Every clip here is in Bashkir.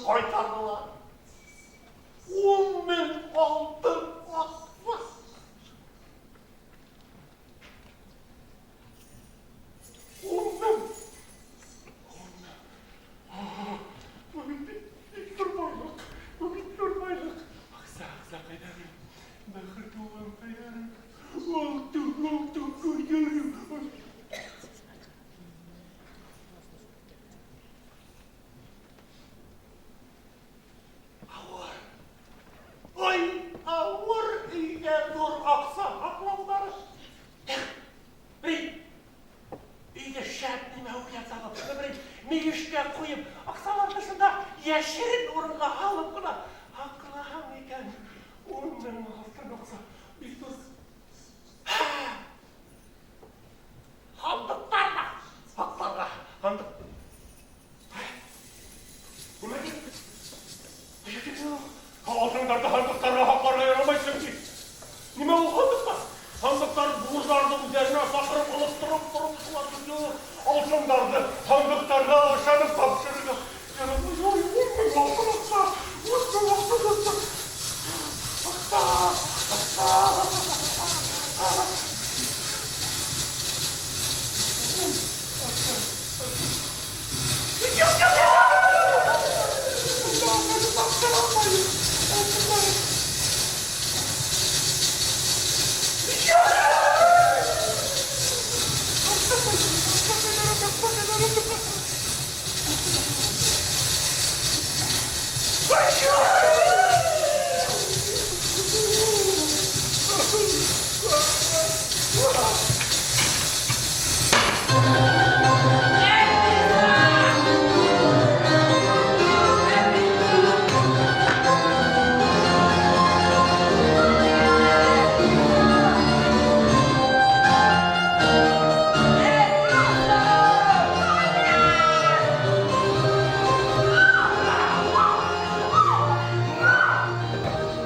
ҡайтарҙылар. Ун мең алтын аҡса! Ун мең! Ун мең! Был бит бик ҙур байлыҡ! Был бик ҙур байлыҡ! Аҡса, аҡса ҡайҙа? Бәхет улым ҡайҙа? Алтын, алтын ҡайҙа? Ауыр. Ой, ауыр өйҙә ҙур аҡса һаҡлауҙары. Бей, өйҙә шәп нимә уйлап табып, берәй мөйөшкә ҡуйып, аҡсаларҙы шунда йәшерен урынға һалып ҡына һаҡлаһаң икән, ун мең алтын аҡса бик ҙур. Һандыҡтарҙа һаҡларға, һандыҡ. Нимә ти? Алтындарҙы һандыҡтарға һаҡларға ярамай, сөнки. Нимә ул һандыҡтар? Һандыҡтар бурҙарҙы үҙҙәренә саҡырып алып тороп тороп шуларҙы юҡ. Алтындарҙы һандыҡтарға ышанып тапшырырға ярамай. Ой, ун мең алтын аҡса! Ун мең алтын аҡса! Аҡса! Аҡса! Юҡ, юҡ, юҡ! Тапшыра алмайым. Алтындар.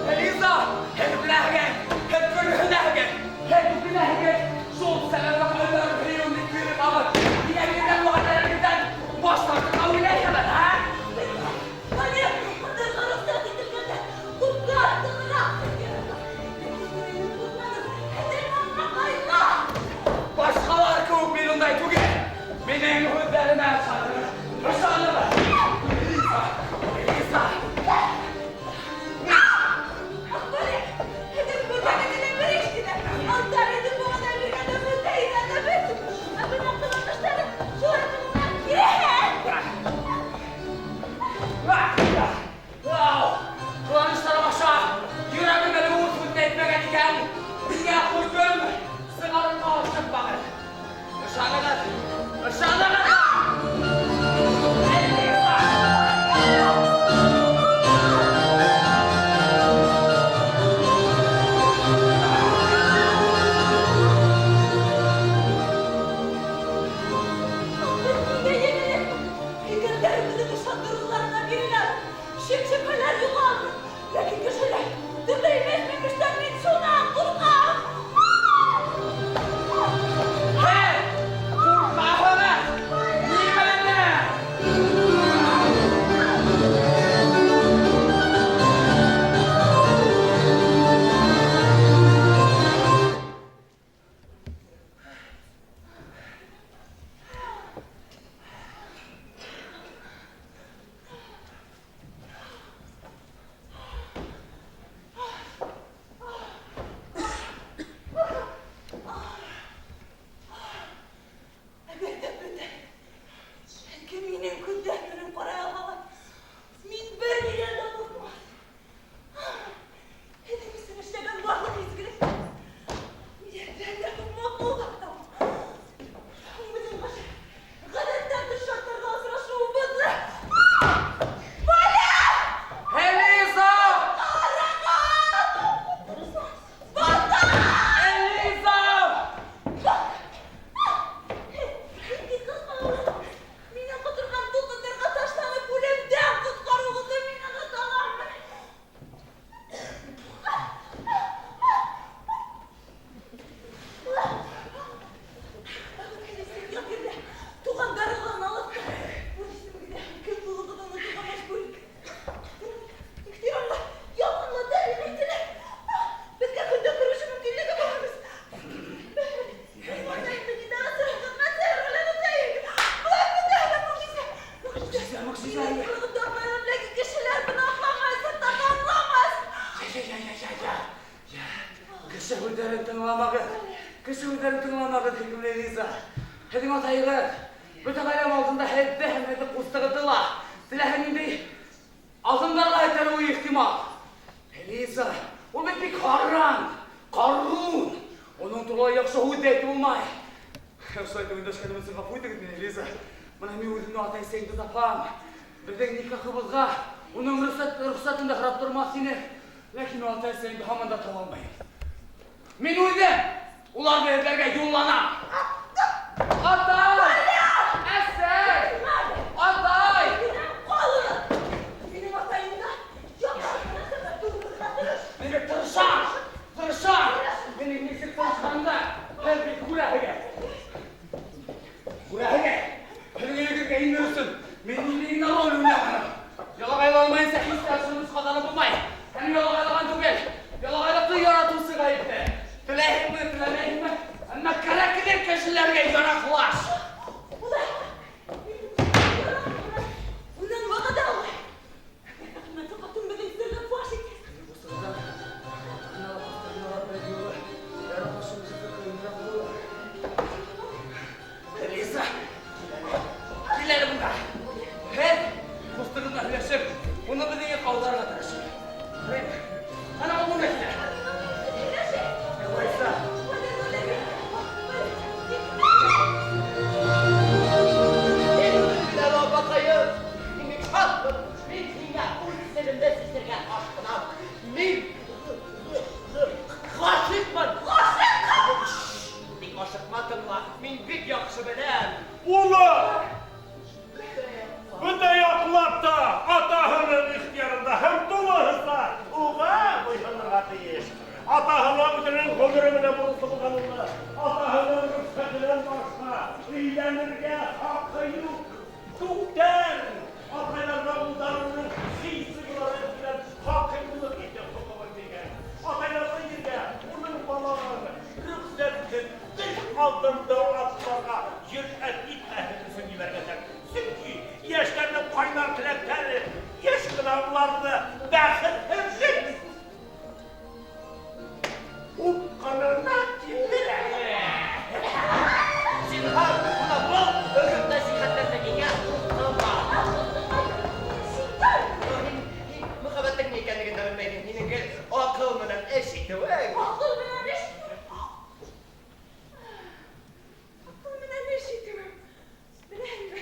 Элиза, һеҙ беләһегеҙ, һеҙ көрһөнәһегеҙ, һеҙ үкенәһегеҙ, шул сәбәпле ҡайҙар һөйөүне биреп алып, тиҙәгеҙҙән вәғәҙәләрегеҙҙән баш тартырға уйлайһығыҙ, ә? Балет, бындайға рөхсәт ителгәндә күпкә артығыраҡ һеҙгә. Ләкин мин күрмәнем, һеҙҙең аңлаҡайға. Башҡалар кеүек мин ундай түгел. Минең һүҙҙәремә ышанығыҙ, ышанығыҙ. Элиза, Элиза. Аҡбалет, һеҙҙең күргәнегеҙ бер эш кенә. Алтар итеп вәғәҙә биргәндә бөтә инәне бит. Ә бына ҡыланыштары шулай ҡылына килә. Ҡыланыштарым аша йөрәгем әле үҙ һүҙен әйтмәгән икән, миңә хөкөм сығарырға ашыҡмағыҙ. Ышанығыҙ, ышанығыҙ! Элиза! Беҙ ниңә еңелеп, фекерҙәребеҙҙең ышандырыуҙарына биреләбеҙ? Шик-шөбһәләр юғалмай. Ләкин кешеләр төрлө имеш-мимештән мин шунан ҡурҡам. Һеҙ ҡурҡаһығыҙ! Кеше һүҙҙәрен тыңламағыҙ. Кеше һүҙҙәрен тыңламағыҙ, һөйкөмлө Элиза. Һеҙҙең атайығыҙ бөтә ғаләм алдында һеҙҙе һәм һеҙҙең ҡустығыҙҙы ла теләһә ниндәй аҙымдарға этәреүе ихтимал. Элиза, ул бит бик һаран, ҡарун. Уның турала яҡшы һүҙ ҙә әйтеп булмай. Шулай итеп өндәшкәнем өсөн ғәфү итегеҙ мине, Элиза. Бына мин үҙемдең атай-әсәйемде тапам. Беҙҙең никахыбыҙға уның рөхсәтен дә һорап тормаҫ ине. Ләкин мин атай-әсәйемде һаман да таба алмайым. Мин үҙем уларҙы эҙләргә юлланам. Атай! Әсәй! Атай! Ҡалығыҙ! Минең атайымда яҡшы мөнәсәбәт тыуҙырырға тырыш. Мин бит тырышам! Тырышам! Минең нисек тырышҡанымды һеҙ бит күрәһегеҙ. Күрәһегеҙ! Һеҙҙең өйөгөҙгә инер өсөн мин ниндәй генә роль уйнаманым. Ялағайланмайынса һис тә тормош ҡаҙанып булмай. Һәм ялағайлаған түгел, ялағайлыҡты яратыусы ғәйепле. Теләйһеңме, теләмәйһеңме, әммә кәрәкле кешеләргә яраҡлаш. Унан вәғәҙә алмай. Хөрмәтле ҡатын беҙҙең серҙе фаш итә. Элиза, кил әле бында. Һеҙ ҡустығыҙ менән һөйләшеп, уны беҙҙең яҡҡа ауҙарырға тырышығыҙ. Ана ул бында килә. Элиза. Апаҡайым, мин бик шатмын. Мин һиңә үҙ серемде сисергә ашҡынам. Мин ғашиҡмын. Тик ашыҡма, тыңла. Мин бик яҡшы беләм. Улы! Бөтә яҡлап та атаһының ихтыярында һәм тулыһынса уға буйһонорға тейеш. Атаһына үҙенең ғүмере менән бурыслы булған улы, атаһының рөхсәтенән башҡа өйләнергә хаҡы юҡ. Күптән атайларына улдарының хисе белән хакимлык итеү хоҡуғын биргән. Атайларҙы ергә уның балаларын рөхсәтһеҙ бер аҙым да атларға йөрьәт итмәһен өсөн ебәргәндәр. Сөнки йәштәрҙең ҡайнар теләктәре йыш ҡына уларҙы бәхетһеҙлек упҡынына килтерә. Зинһар, бына был өгөт-нәсихәттәрҙе миңә уҡыма. Һин мөхәббәттең ни икәнлеген дә белмәйһең. Һинең гел аҡыл менән эш итеүең. Аҡыл менән эш. Аҡыл менән эш итеүем. Беләһеңме?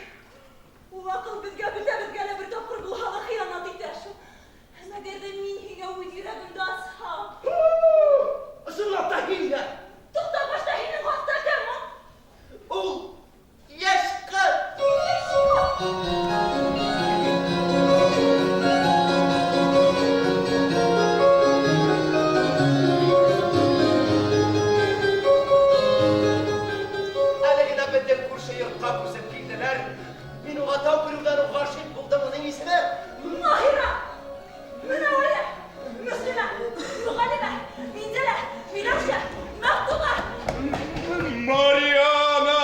Ул аҡыл беҙгә бөтәбеҙгә лә бер тапҡыр булһа ла хыянат итә шул. Мәгәр ҙә мин һиңә үҙ йөрәгемде асһам. Ысынлап та һин дә. Туҡта, башта һинең хаҡта кем ул? Ул йәш ҡыҙ. Йәш ҡыҙ. Әле генә беҙҙең күрше йортҡа күсеп килделәр. Мин уға тәү күреүҙән үк ғашиҡ булдым. Уның исеме Маһира! Мөнәүәрә! Мөслимә! Мөғәллимә! Минзәлә! Миләүшә! Мәфтуға! Мариана!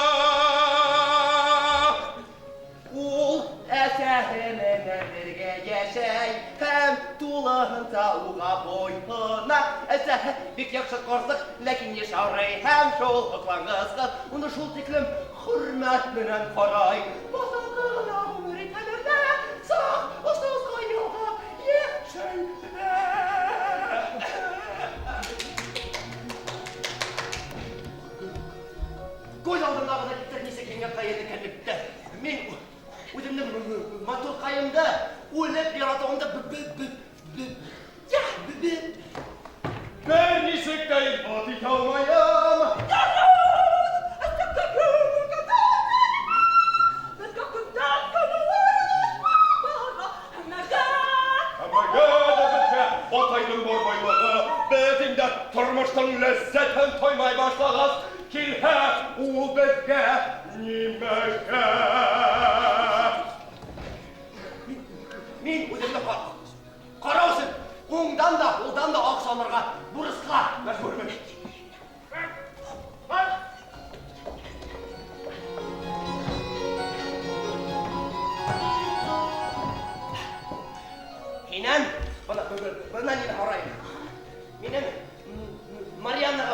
Ул әсәһе менән бергә йәшәй һәм тулыһынса уға буйһона. Әсәһе бик яҡшы ҡарсыҡ, ләкин йыш ауырый һәм шул һоҡланғыс ҡыҙ уны шул тиклем хөрмәт менән ҡарай. Баҫалҡы ғына ғүмер итәләр ҙә, саҡ осҡа ялғап йәшәйҙәр. Күҙ алдымда ғына китер нисек һиңә ҡайын икәнлекте. Мин үҙемдең матурҡайымды үлеп яратыуымды Бер нисек тә иҫбат итә алмайым. Әмәгә дә беҙгә атайҙың бар байлығы, беҙ инде тормоштоң ләззәтен тоймай башлағас, килһә ул беҙгә нимәгә? Мин үҙемде ҡарау өсөн уңдан да, һулдан да аҡса алырға бурысҡа мәжбүрмен. Һинән бына нимә һорайым. Минең Марианнаға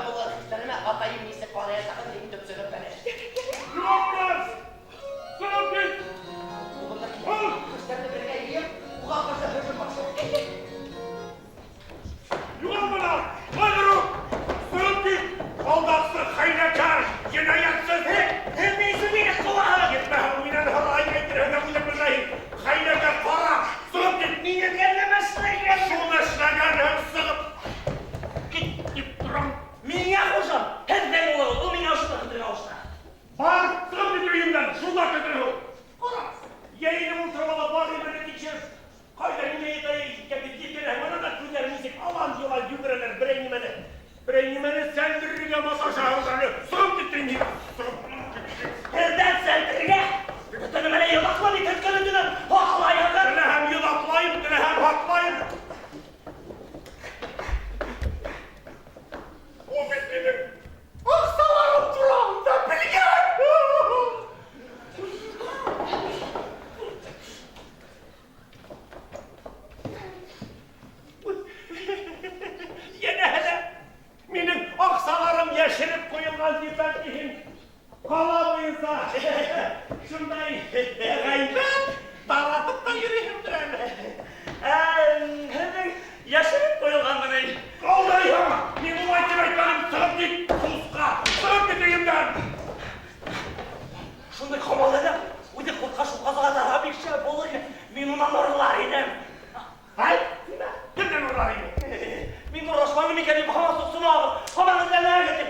урлар ине. Мин урлашмадым икән дип һаман суқсынабыз, һаман эзләнәбез дип.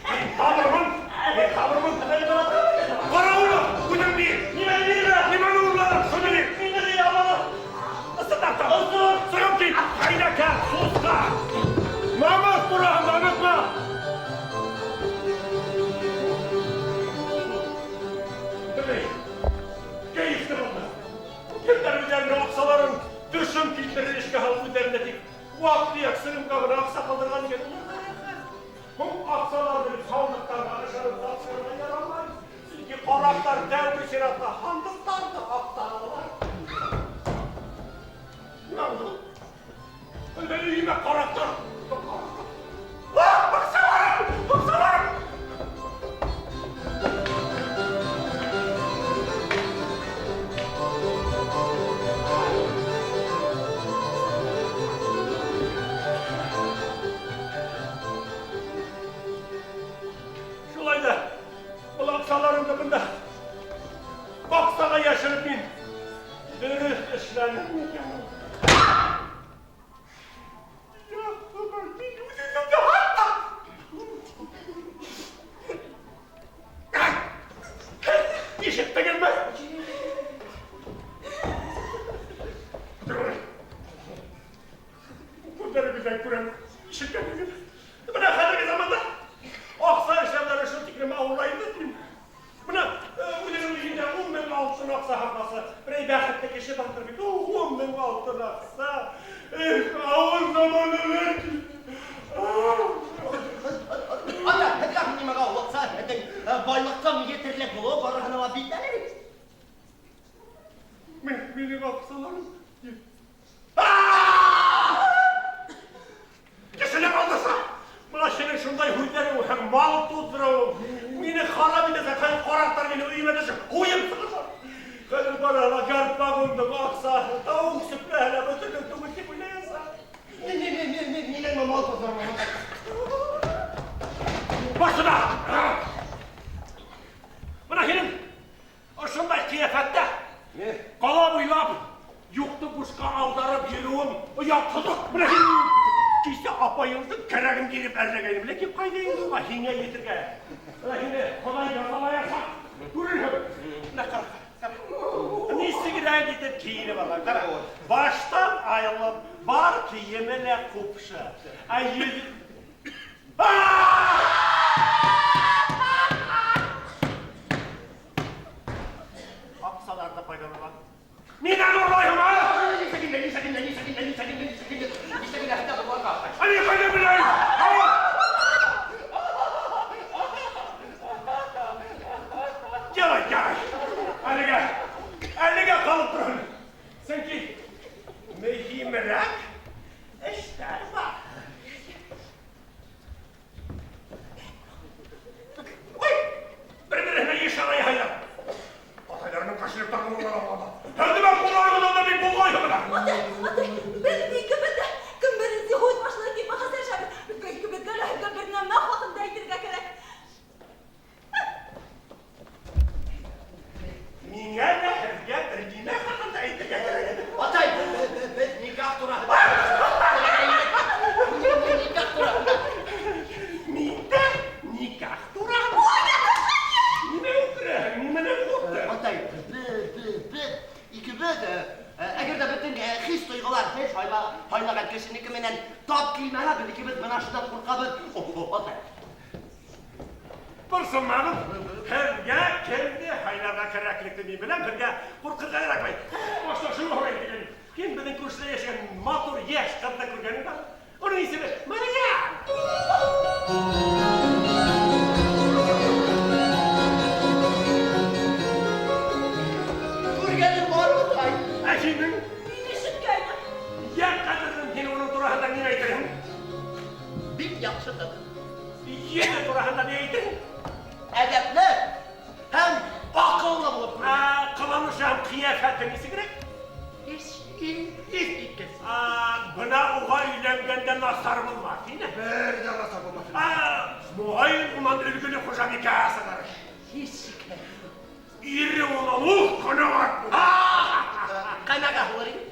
Мин табырмын, мин табырмын. Кара уны, үзең бир. Нимәне бирергә? Нимәне урладың, шуны бир. Мин дә алмадым. Ысытактан. Ысыт. Сығып кит, хәйләкәр, сусҡа. Намыҫ тураһында онотма. Белмәйем, кәйефте булды. Кемдәр үҙҙәренең аҡсаларын төшөм килтерер эшкә һалып үҙҙәрендә тик ваҡ-төйәк сырымға ғына аҡса ҡалдырған икән. Уларға рәхәт. Был аҡсаларҙы бит һандыҡтарға ышанып тапшырырға ярамай. Сөнки ҡараҡтар тәүге сиратта һандыҡтарҙы аҡтаралар. Нимә булды был? Әллә өйөмә ҡараҡтар? Ah, аҡсаларым! Аҡсаларым! Шулай ҙа был аҡсаларымды бында баҡсаға йәшереп мин дөрөҫ эшләнем микән? Я, Хоҙай, мин үҙ-үҙемде һаттым! Ишеттегеҙме? Күҙҙәрегеҙҙән күрәм, ишеткәнегеҙ. Бына хәҙерге заманда аҡса эшләүҙәре шул тиклем ауырайҙы тим. Бына үҙенең өйөндә 10 мең алтын аҡса һаҡласа, берәй бәхетле кеше барҙыр бит. 10 мең алтын аҡса. Эх, ауыр заманалар килде. Ата, һеҙгә нимәгә ул аҡса? Һеҙҙең байлыҡтың етерлек булыуы барыһына ла билдәле бит. Минең аҡсаларым. Кешеләр алдаса! Бына һинең шундай һүҙҙәрең һәм мал туҙҙырыуың мине харап итәсәк, хәҙер ҡараҡтар мине өйөмә төшөп һуйып сығырҙар. Хәҙер барыһы ла гарпагонның аҡсаһы, тауыҡ сүпләһе лә бөтөнлөк түгел тип уйлаясаҡ. Минең мал туҙҙырыуым. Башына! Бына һинең ошондай ҡиәфәттә ҡала буйлап юҡты бушҡа ауҙарып йөрөүең оятһыҙлыҡ. Бына һин кисә апайыңдың кәрәген биреп әрләгәйнем, ләкин ҡайҙа инде уға һиңә етергә? Бына һине Хоҙай язалаясаҡ, күрерһең. Бына ҡара, ҡара. Нисегерәк итеп кейенеп алған, ҡара. Баштан айырылып, бар кейеме лә ҡупшы. Ә йөҙ... Аҡсаларҙы файҙаланған. Ниҙән урлайһың, а? Мин ҡайҙан беләйем? Ярай, ярай. Әлегә, әлегә ҡалып торһон. Сөнки мөһимерәк эштәр бар. Ой, бер-береһенә ишара яһайҙар. Атайҙарының кошелектарын урлап алғандар. Һәм ҡулларығыҙ анда бик булғайһы бына. Атай, атай, беҙ икебеҙ ҙә кем беренсе һүҙ башлай тип бәхәсләшәбеҙ. Беҙгә икебеҙгә лә һеҙгә бер нәмә хаҡында әйтергә кәрәк. Миңә лә һеҙгә бер нимә хаҡында әйтергә кәрәк. Атай, беҙ никах тураһында. Никах тураһында. Мин дә никах тураһында. Нимә үкерәһең, нимәнән ҡурҡтың? Атай, беҙ икебеҙ, әгәр ҙә беҙҙең хис тойғолар һеҙ һайлаған кешенеке менән тап килмәһә, беҙ икебеҙ бына шунан ҡурҡабыҙ. Атай. Борсолмағыҙ, һеҙгә кемде һайларға кәрәклекте мин беләм, һеҙгә ҡурҡырға кәрәкмәй. Башта шуны һорайым тигән. Һин беҙҙең күршелә йәшәгән матур йәш ҡыҙҙы күргәнең бар? Уның исеме Мария. Күргәнем бар, атай. Ә һинең? Мин ишеткәйнем. Йә, ҡәҙерлем, һин уның тураһында ни әйтерһең? Бик яҡшы ҡыҙ. Йөҙө тураһында ни әйтерһең? Әҙәпле һәм аҡыллы булып күренә. Ҡыланышы һәм ҡиәфәте нисегерәк? Ис киткес. Бына уға өйләнгәндә насар булмаҫ ине. Бер ҙә насар булмаҫ. Моғайын унан өлгөлө хужабикә сығыр. Һис шикһеҙ. Ире унан ух ҡәнәғәт булыр. Ҡәнәғәт булыр ине.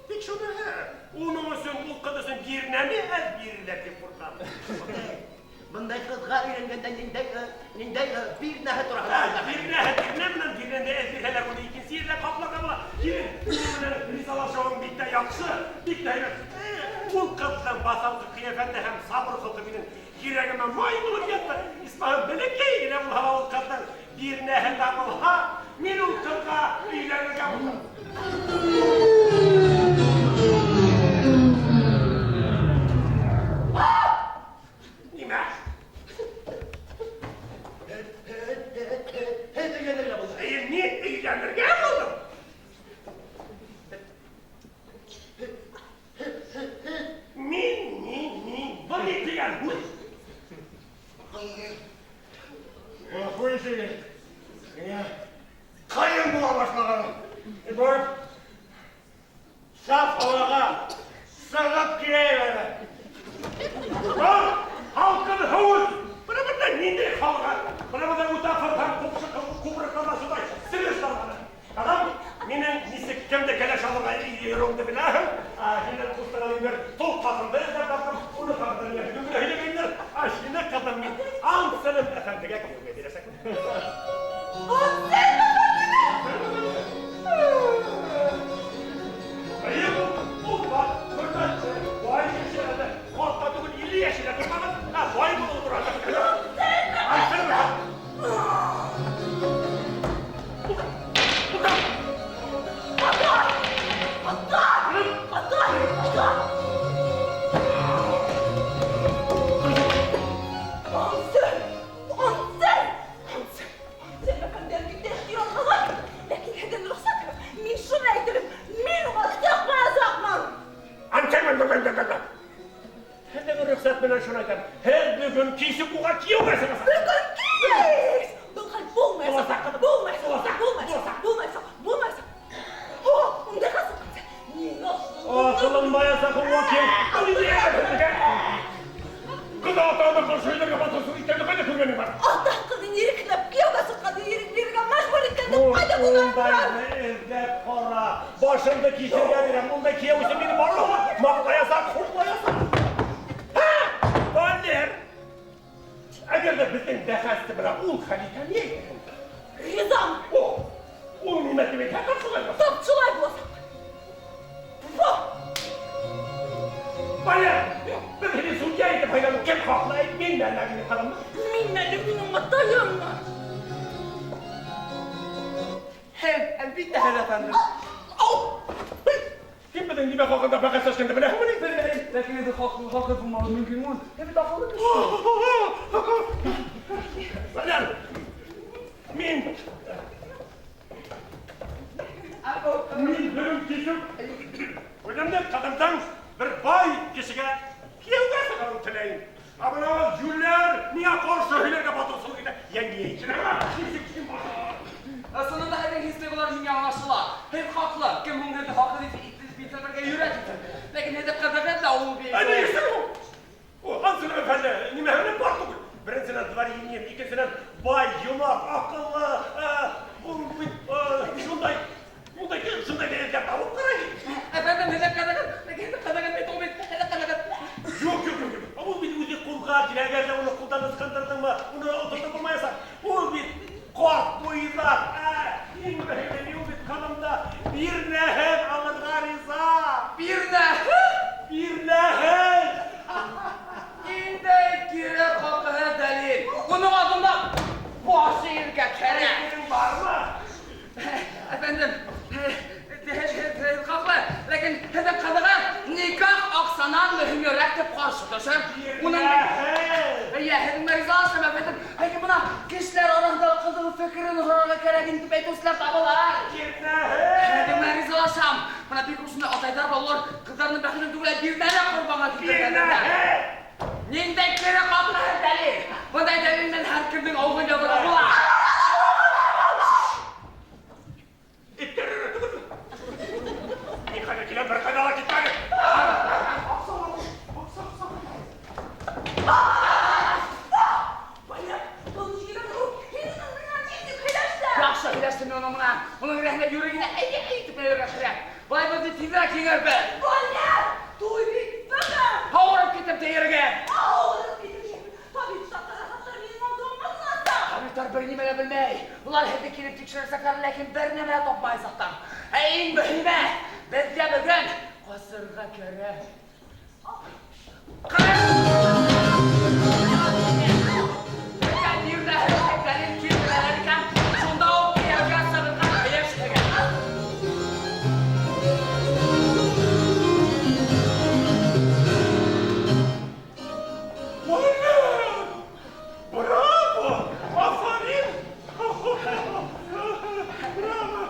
Тик шуныһы, Уның өсөн, ул ҡыҙ өсөн бирнәне әҙ бирерләр тип ҡурҡам. Бындай ҡыҙға өйләнгәндә ниндәй бирнәһе тураһында? Бирнәһе, бирнә менән бирнәне әҙ бирһәләр, уны икенсе ерҙә ҡапларға була. Һинең менән ризалашыуың бик тә яҡшы, бик тә һәйбәт. Ул ҡыҙҙың баҫалҡы ҡиәфәте һәм сабыр холҡо минең йөрәгемә май булып ятты. Исмаһам, бәләкәй генә булһа ла ул ҡыҙҙың бирнәһе табылһа, мин ул ҡыҙға өйләнергә булдым. Нимә? Һеҙ өйләнергә булдығыҙ. Эйе, мин өйләнергә булдым. Мин, мин, мин. Был ни тигән һүҙ? Ғәфү итегеҙ. Миңә ҡыйын була башлаған. Барып саф һауаға сығып киләйем әле. Был һалҡын һыу. Бына бында ниндәй халға? Бына бында үтә фыртан ҡупырыҡлана шулай сеңеш тарғаны. Адам, минең нисек кемде кәләш алырға йөрөүемде беләһең. Һинән ҡустыңа мин бер тол ҡатынды эҙләп таптым. Уны ҡатыны миңә бөгөн генә һөйләгәйнеләр. Һине ҡыҙым мин Ансельм әфәндегә кейәүгә бирәсәкмен. Ансельм әфәндегә? Эйе, ул бар, хөрмәтле, бай кеше әле. Ҡартта түгел, 50 йәшенә тормаған. Бай булыуы тураһында. Ансельм әфәнде. Атай! Атай! Атай! Атай! Ансельм! Ансельм! Ансельм! Ансельм әфәнде, әлбиттә, ихтирамға лайыҡ. Ләкин һеҙҙең рөхсәтегеҙ, мин шуны әйтерем, мин уға сыҡмаясаҡмын. Ансельм, Һеҙҙең рөхсәт менән шуны әйтәм. Һеҙ бөгөн кисек уға кейәүгә сығасаҡ. Бөгөн кис! Был хәл булмаясаҡ, Буласаҡ, булмаясаҡ, буласаҡ, булмаясаҡ, буласаҡ. булмаясаҡ, булмаясаҡ. О, ундайға сыҡҡансы, мин Асылынмаясаҡ уға кейәү. Ҡыҙ атаңды ҡаршы һөйләргә батырсың, икәнде ҡайҙа күргәнең бар? Ата ҡыҙын ирекләп кейәүгә сыҡҡанды ирек бирергә мәжбүр иткәнде ҡайҙа күргәнең бар? Ундайҙы эҙләп ҡара. Башымды киҫергә бирәм. Ундай кейәү өсөн мине барлығы маҡтаясаҡ, хуплаясаҡ. Һа! Валер! Әгәр ҙә беҙҙең бәхәсте бына ул хәл итә, ни әйтерһең? Ризам! О, ул нимә тип әйтһә, тап шулай буласаҡ. Тап шулай буласаҡ. Фу! Валер, беҙ һине судья итеп һайланыҡ. Кем хаҡлы әйт, мин әллә мине ҡарамы? Мин әле минең атайыммы? Һеҙ, әлбиттә, һеҙ, әфәндем. Ау! Һин беҙҙең нимә хаҡында бәхәсләшкәнде беләһеңме ни? Белмәйем, ләкин һеҙҙең хаҡы булмауы мөмкин ул. Һеҙ бит аҡыллы кеше. Валер, мин бөгөн кисеп үҙемдең ҡыҙымдың бер бай кешегә кейәүгә сығыуын теләйем. Ә бына йүләр миңә ҡаршы һөйләргә батырсылыҡ итә. Йә ни өсөн? Нисек кем бар? Ысынында һеҙҙең хис-тойғолар миңә аңлашыла. Һеҙ хаҡлы. Кем һуң һеҙҙе хаҡлы тип итергә йөрәк итер. Ләкин һеҙҙе ҡыҙығыҙ ҙа ул бит. Ә ни өсөн ул? О, Ансельм әфәнде, нимәһе менән бар түгел? Беренсенән дворянин, икенсенән бай, йомарт, аҡыллы, ул бит, шундай, ундай, шундай эҙләп табып ҡарай. Әфәндем, һеҙҙе ҡыҙығыҙ, ләкин һеҙҙе ҡыҙығыҙ бит ул бит, һеҙҙе ҡыҙығыҙ. Юҡ, юҡ, юҡ, юҡ. Ул бит үҙе ҡулға килә, әгәр ҙә уны ҡулдан ысҡындырҙыңмы, уны тотоп булмаясаҡ. Ул бит ҡарт буйҙаҡ. Иң мөһиме, ул бит ҡыҙымды бирнәһеҙ алырға риза. Бирнәһеҙ? Бирнәһеҙ! Ниндәй кире ҡаҡыһы дәлил. Уның алдында баш эйергә кәрәк. Әйтерең бармы? Әфәндем, һеҙ хаҡлы, ләкин һеҙҙең ҡыҙығыҙ никах аҡсанан мөһимерәк тип ҡаршы төшә. Уның Бирнәһеҙ! Эйе, һеҙҙең ризалашам, әфәндем. Ләкин бына кешеләр араһында ҡыҙҙың фекерен һорарға кәрәк инде тип әйтеүселәр табылар. Бирнәһеҙ! Һеҙҙең менән ризалашам. Бына бик ошондай атайҙар бар, улар ҡыҙҙарының бәхетен түгел, ә бирнәне ҡорбанға килтергәндәр. Бирнәһеҙ! Ниндәй кире ҡаҡыһы дәлил. Бындай дәлил менән һәр кемдең ауыҙын ябырға була. Эттәр өйрәтегеҙме? Мин хәҙер киләм, бер ҡайҙа ла китмәгеҙ. Валер, был нигә ул? Һин уның менән нисек һөйләштең? Яҡшы һөйләштем мин уның менән. Уның эргәһендә йөрәгенә әйе, әйе тип әйтергә кәрәк. Былай беҙ тиҙерәк еңербеҙ. Валер! Тикшерәсәкләр, ләкин бер нәмә лә тапмаясаҡтар. Ә иң мөһиме, беҙгә бөгөн ҡасырға кәрәк. Бөткән ерҙә һөйәктәрен килтерәләр икән, шунда уҡ кейәүгә сығырға тейешһегеҙ. Браво! Афарин! Браво!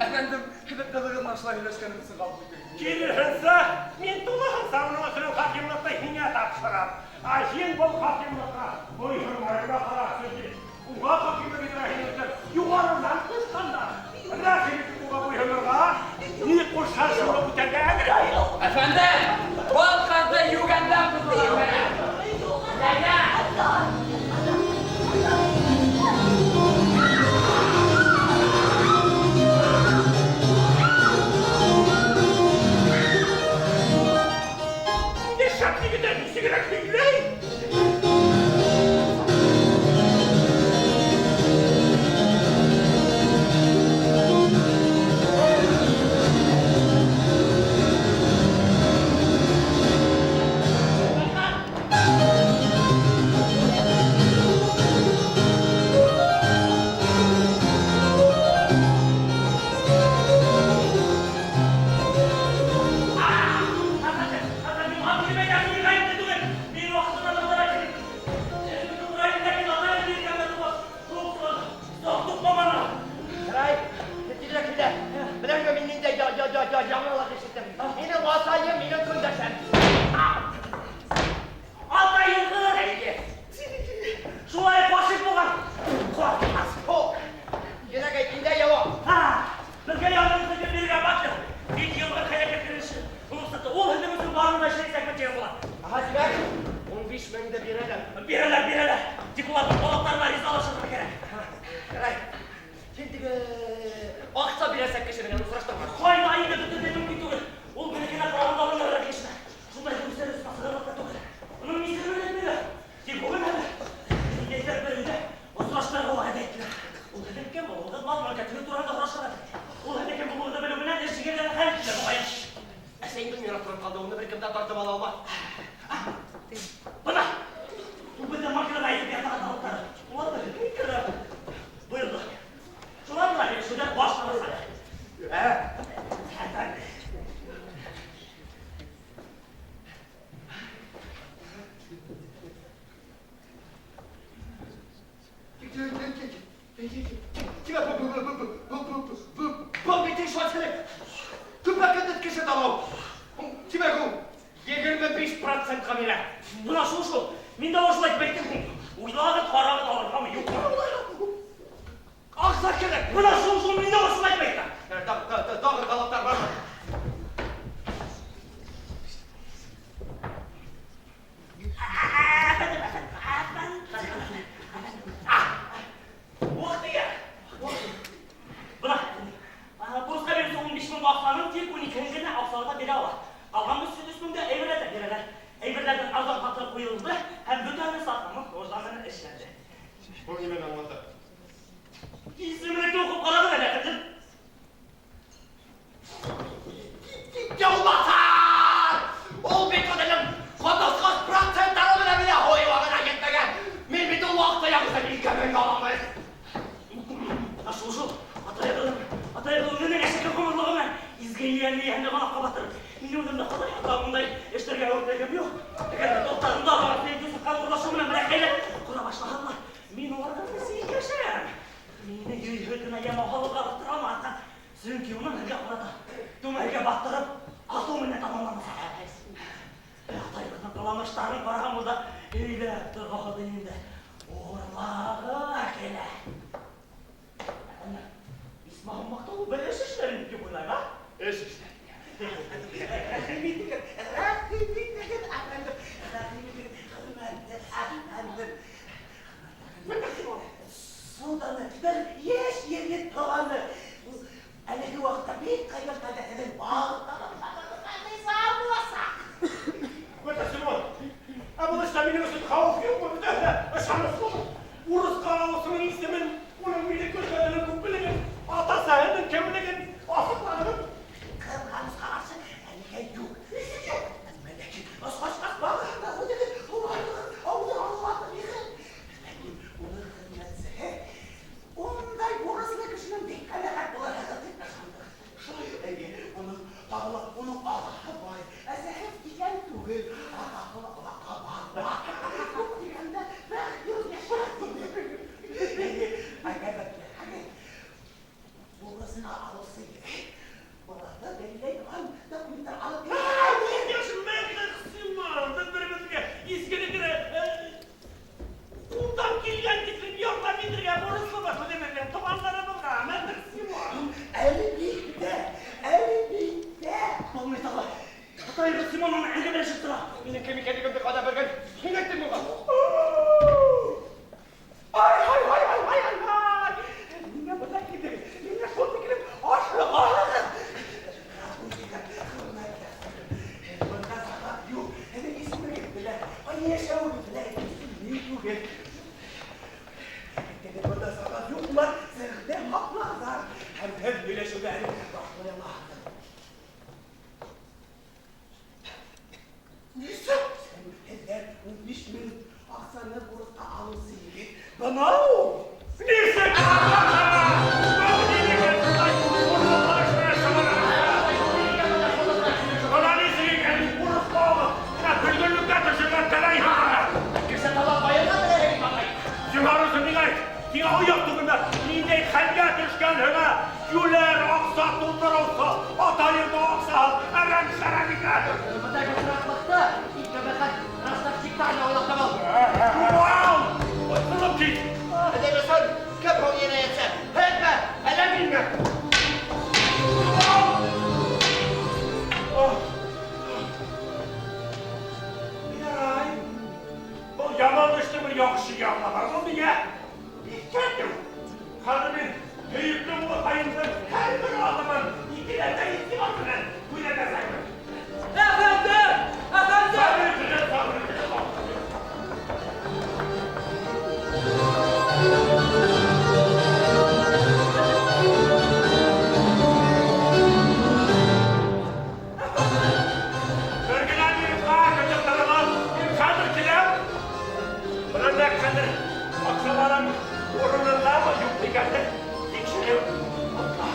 Әфәндем, һеҙҙең ҡыҙығыҙ менән шулай һөйләшкәнем өсөн ғәфү итегеҙ. Киреһенсә, мин тулыһынса уның өсөн хакимлыҡты һиңә тапшырам. Ә һин был хакимлыҡҡа буйһонмай ҙа ҡара, сөнки уға хакимлыҡ итергә һинең өсөн юғарынан ҡушҡандар. Рәхим итеп уға буйһонорға, ни ҡушһа шуны үтәргә әҙер. Әфәндем, был ҡыҙҙы йүгәнләп тоторға кәрәк. Ләйлә! Инде шәп егеттәр нисегерәк һөйләй. Әфәндем, әфәндем, ғәфү итегеҙ, мин ғәйепле түгел. Мин ваҡытында бында килеп, ләкин атайым биргән туҡмаманы. Ярай, тиҙерәк һөйлә. Беләһеңме, мин ниндәй яңылыҡ ишеттем. Минең атайым, минең көндәшем. Атайығыҙ Әйе. шулай ғашиҡ булған. Ҡурҡмаҫ. О, йөрәк әйт, ниндәй яуап? Һа, беҙгә ярҙам итеп биргән батыр. Бик йылғы хәләкәт кеше. Ул һеҙҙең өсөн барын да эшләйәсәк тигән була. Аһа, тимәк, 15 меңде бирәләр. Бирәләр, бирәләр. Тик уларҙың талаптарына ризалашырға кәрәк. Ярай. Һин теге аҡса бирәсәк кеше менән осраштыңмы? Ҡайҙа инде бөтөнләй мөмкин түгел. Ул минекенә ҡарағанда ла нығыраҡ кеше. Шундай күҙҙәре асығырлыҡ та түгел. Уның нисеге белмәйҙәр. Тик бөгөн әле ниндәйҙер бер өйҙә осраштырырға вәғәҙә иттеләр. Ул һеҙҙең кем булыуығыҙ, мал мөлкәтегеҙ тураһында һорашырға. Ул һеҙҙең кем булыуығыҙҙы белеү менән эш егерҙән хәл ителер, моғайын. Әсәйемдең мираҫ торып ҡалды, уны бер кем дә тартып ала алмаҫ. Бына! Ул беҙҙең машинаға әйтеп ятаған талаптары. Улар ҙа бик бойорҙо. Шулар менән һөйләшеүҙән баш тартасаҡ. Ә? Әфәндем. Тимәк, был бит ришвәтселек. Көпә-көндөҙ кеше талау. Тимәк, ул 25%-ҡа бирә. Бына шул шул. Мин дә ошолай тип әйттем. Уйлағыҙ, ҡарағыҙ алырғамы, юҡмы? Аҡса кәрәк. Бына шул шул, мин дә ошолай тип әйттем. Тағы талаптар бармы? Әфәндем, әфәндем, әфәндем. Ваҡыт Бына, бурысҡа бирелсе 15 мең аҡсаның тик 12 генә аҡсалата бирә ала. Ҡалған 3 меңдә әйберләр бирәләр. Әйберләрҙең арзан хаҡы ҡуйылды һәм бөтәһе сатманың нужданы эшләнде. Был нимәне аңлата? Исемлекте уҡып ҡарағыҙ әле, әфәндем. Юлбаҫар! Ул бит үҙенең ҡотосҡос проценттары менән мине һуйыуға етмәгән. Мин бит ул ваҡытта яңғыҙ 2 мең алам. Бына шул шул. Атайығыҙ үҙенең әшәке ғүмерлеге менән изге йәнле гонаһҡа батырып, мин үҙемде ҡалай ятам, ундай эштәргә әүертләгем юҡ. Әгәр ҙә дуҫтарым да барып мине Юсуфҡа урлашыу менән берәй хәйлә ҡора башлаһалар, мин уларға сөйләшәм. Мине йөҙ кенә ямау һалырға тора алмаҫһың. Сөнки уның һеҙгә ҡарата түмәргә баҫтырып, атыу менән тамамланасаҡ. Атайығыҙҙың ҡыланыштарын ҡараған булда һөйләп торғоҙ инде. Урлағы килә. Исмаһым маҡтаулы бер эш эшләрем тип уйлайым, а? Эш эшләр. Рәхим итегеҙ, рәхим итегеҙ, әфәндем, рәхим итегеҙ, хөрмәтле әфәндем. Суданы бер йәш егет туғаны. Ул әлеге ваҡытта бик ҡәйбер хәлдә бар талаптарығыҙға риза буласаҡ. Бөтә, Симон, ә түгел, атаклы озакка барма. Күп дигәндә, 40 ел яшәрсең. Әгәр дә теләһәгез, бурысына аласы егет, баланы дәлилләй торган документлар алып Без бер-беребезгә изгелекне кулдан килгән тиклем ярдәм итергә бурычлыбыз үзебезнең туганнарыбызга, Мәтер Симон. Әлбиттә, әлбиттә. Булмый тагы. Атаебыз Симон аны әңгәмәләшеп тора. Минең кем икәнлегемне кайда белгән? Һин әйттең моңа. Ай, ай, ай, ай, ай, ай, ай. Миңа монда килдегез. Миңа шул тиклем ашыгасыз. Монда сәгать юк. Һеҙҙең исемегеҙ белә, ҡайҙа йәшәүегеҙ белә, мин түгел. Әгәр бында сәғәт юҡ, улар серҙе һаҡларҙар. Һәм һеҙ һөйләшеүҙе әле башлай алаһығыҙ. Нисек? Һеҙҙән 15 мең аҡсаны бурысҡа алыусы егет бына ул. Нисек? Был егет шулай урлыҡлы Бына нисек икән бурысҡа алып, бына бөлгөнлөккә төшөргә теләйһең. Кеше талап байырға теләйһең, атай. Сиңа миңә әйт, һиңә оят түгелме? Ниндәй хәлгә төшкәнһең, ә? Юләр аҡса тултырыусы, атайыңды аҡсаһыҙ әрәм-шәрәм итәһең. Бындай осраҡлыҡта иң ҡәбәхәт ростовщиктарҙы уйлап табыл. Вау! Тороп кит! Әҙәбәсән, кем һуң енәйәтсе? Һеҙме, әллә минме? Ярай. Был яман эштең бер яҡшы яғы бар. Был миңә иҫкәртеү. Хәҙер мин һөйөклө улыҡайымдың һәр бер аҙымын икеләтә иғтибар менән күҙәтәсәкмен. Әфәндем! Әфәндем! Сабыр итегеҙ, сабыр итегеҙ. Бер генә минутҡа көтөп тороғоҙ. Мин хәҙер киләм. Бына нәҡ хәҙер аҡсаларым урынындамы, юҡ икәнен тикшереп тотма.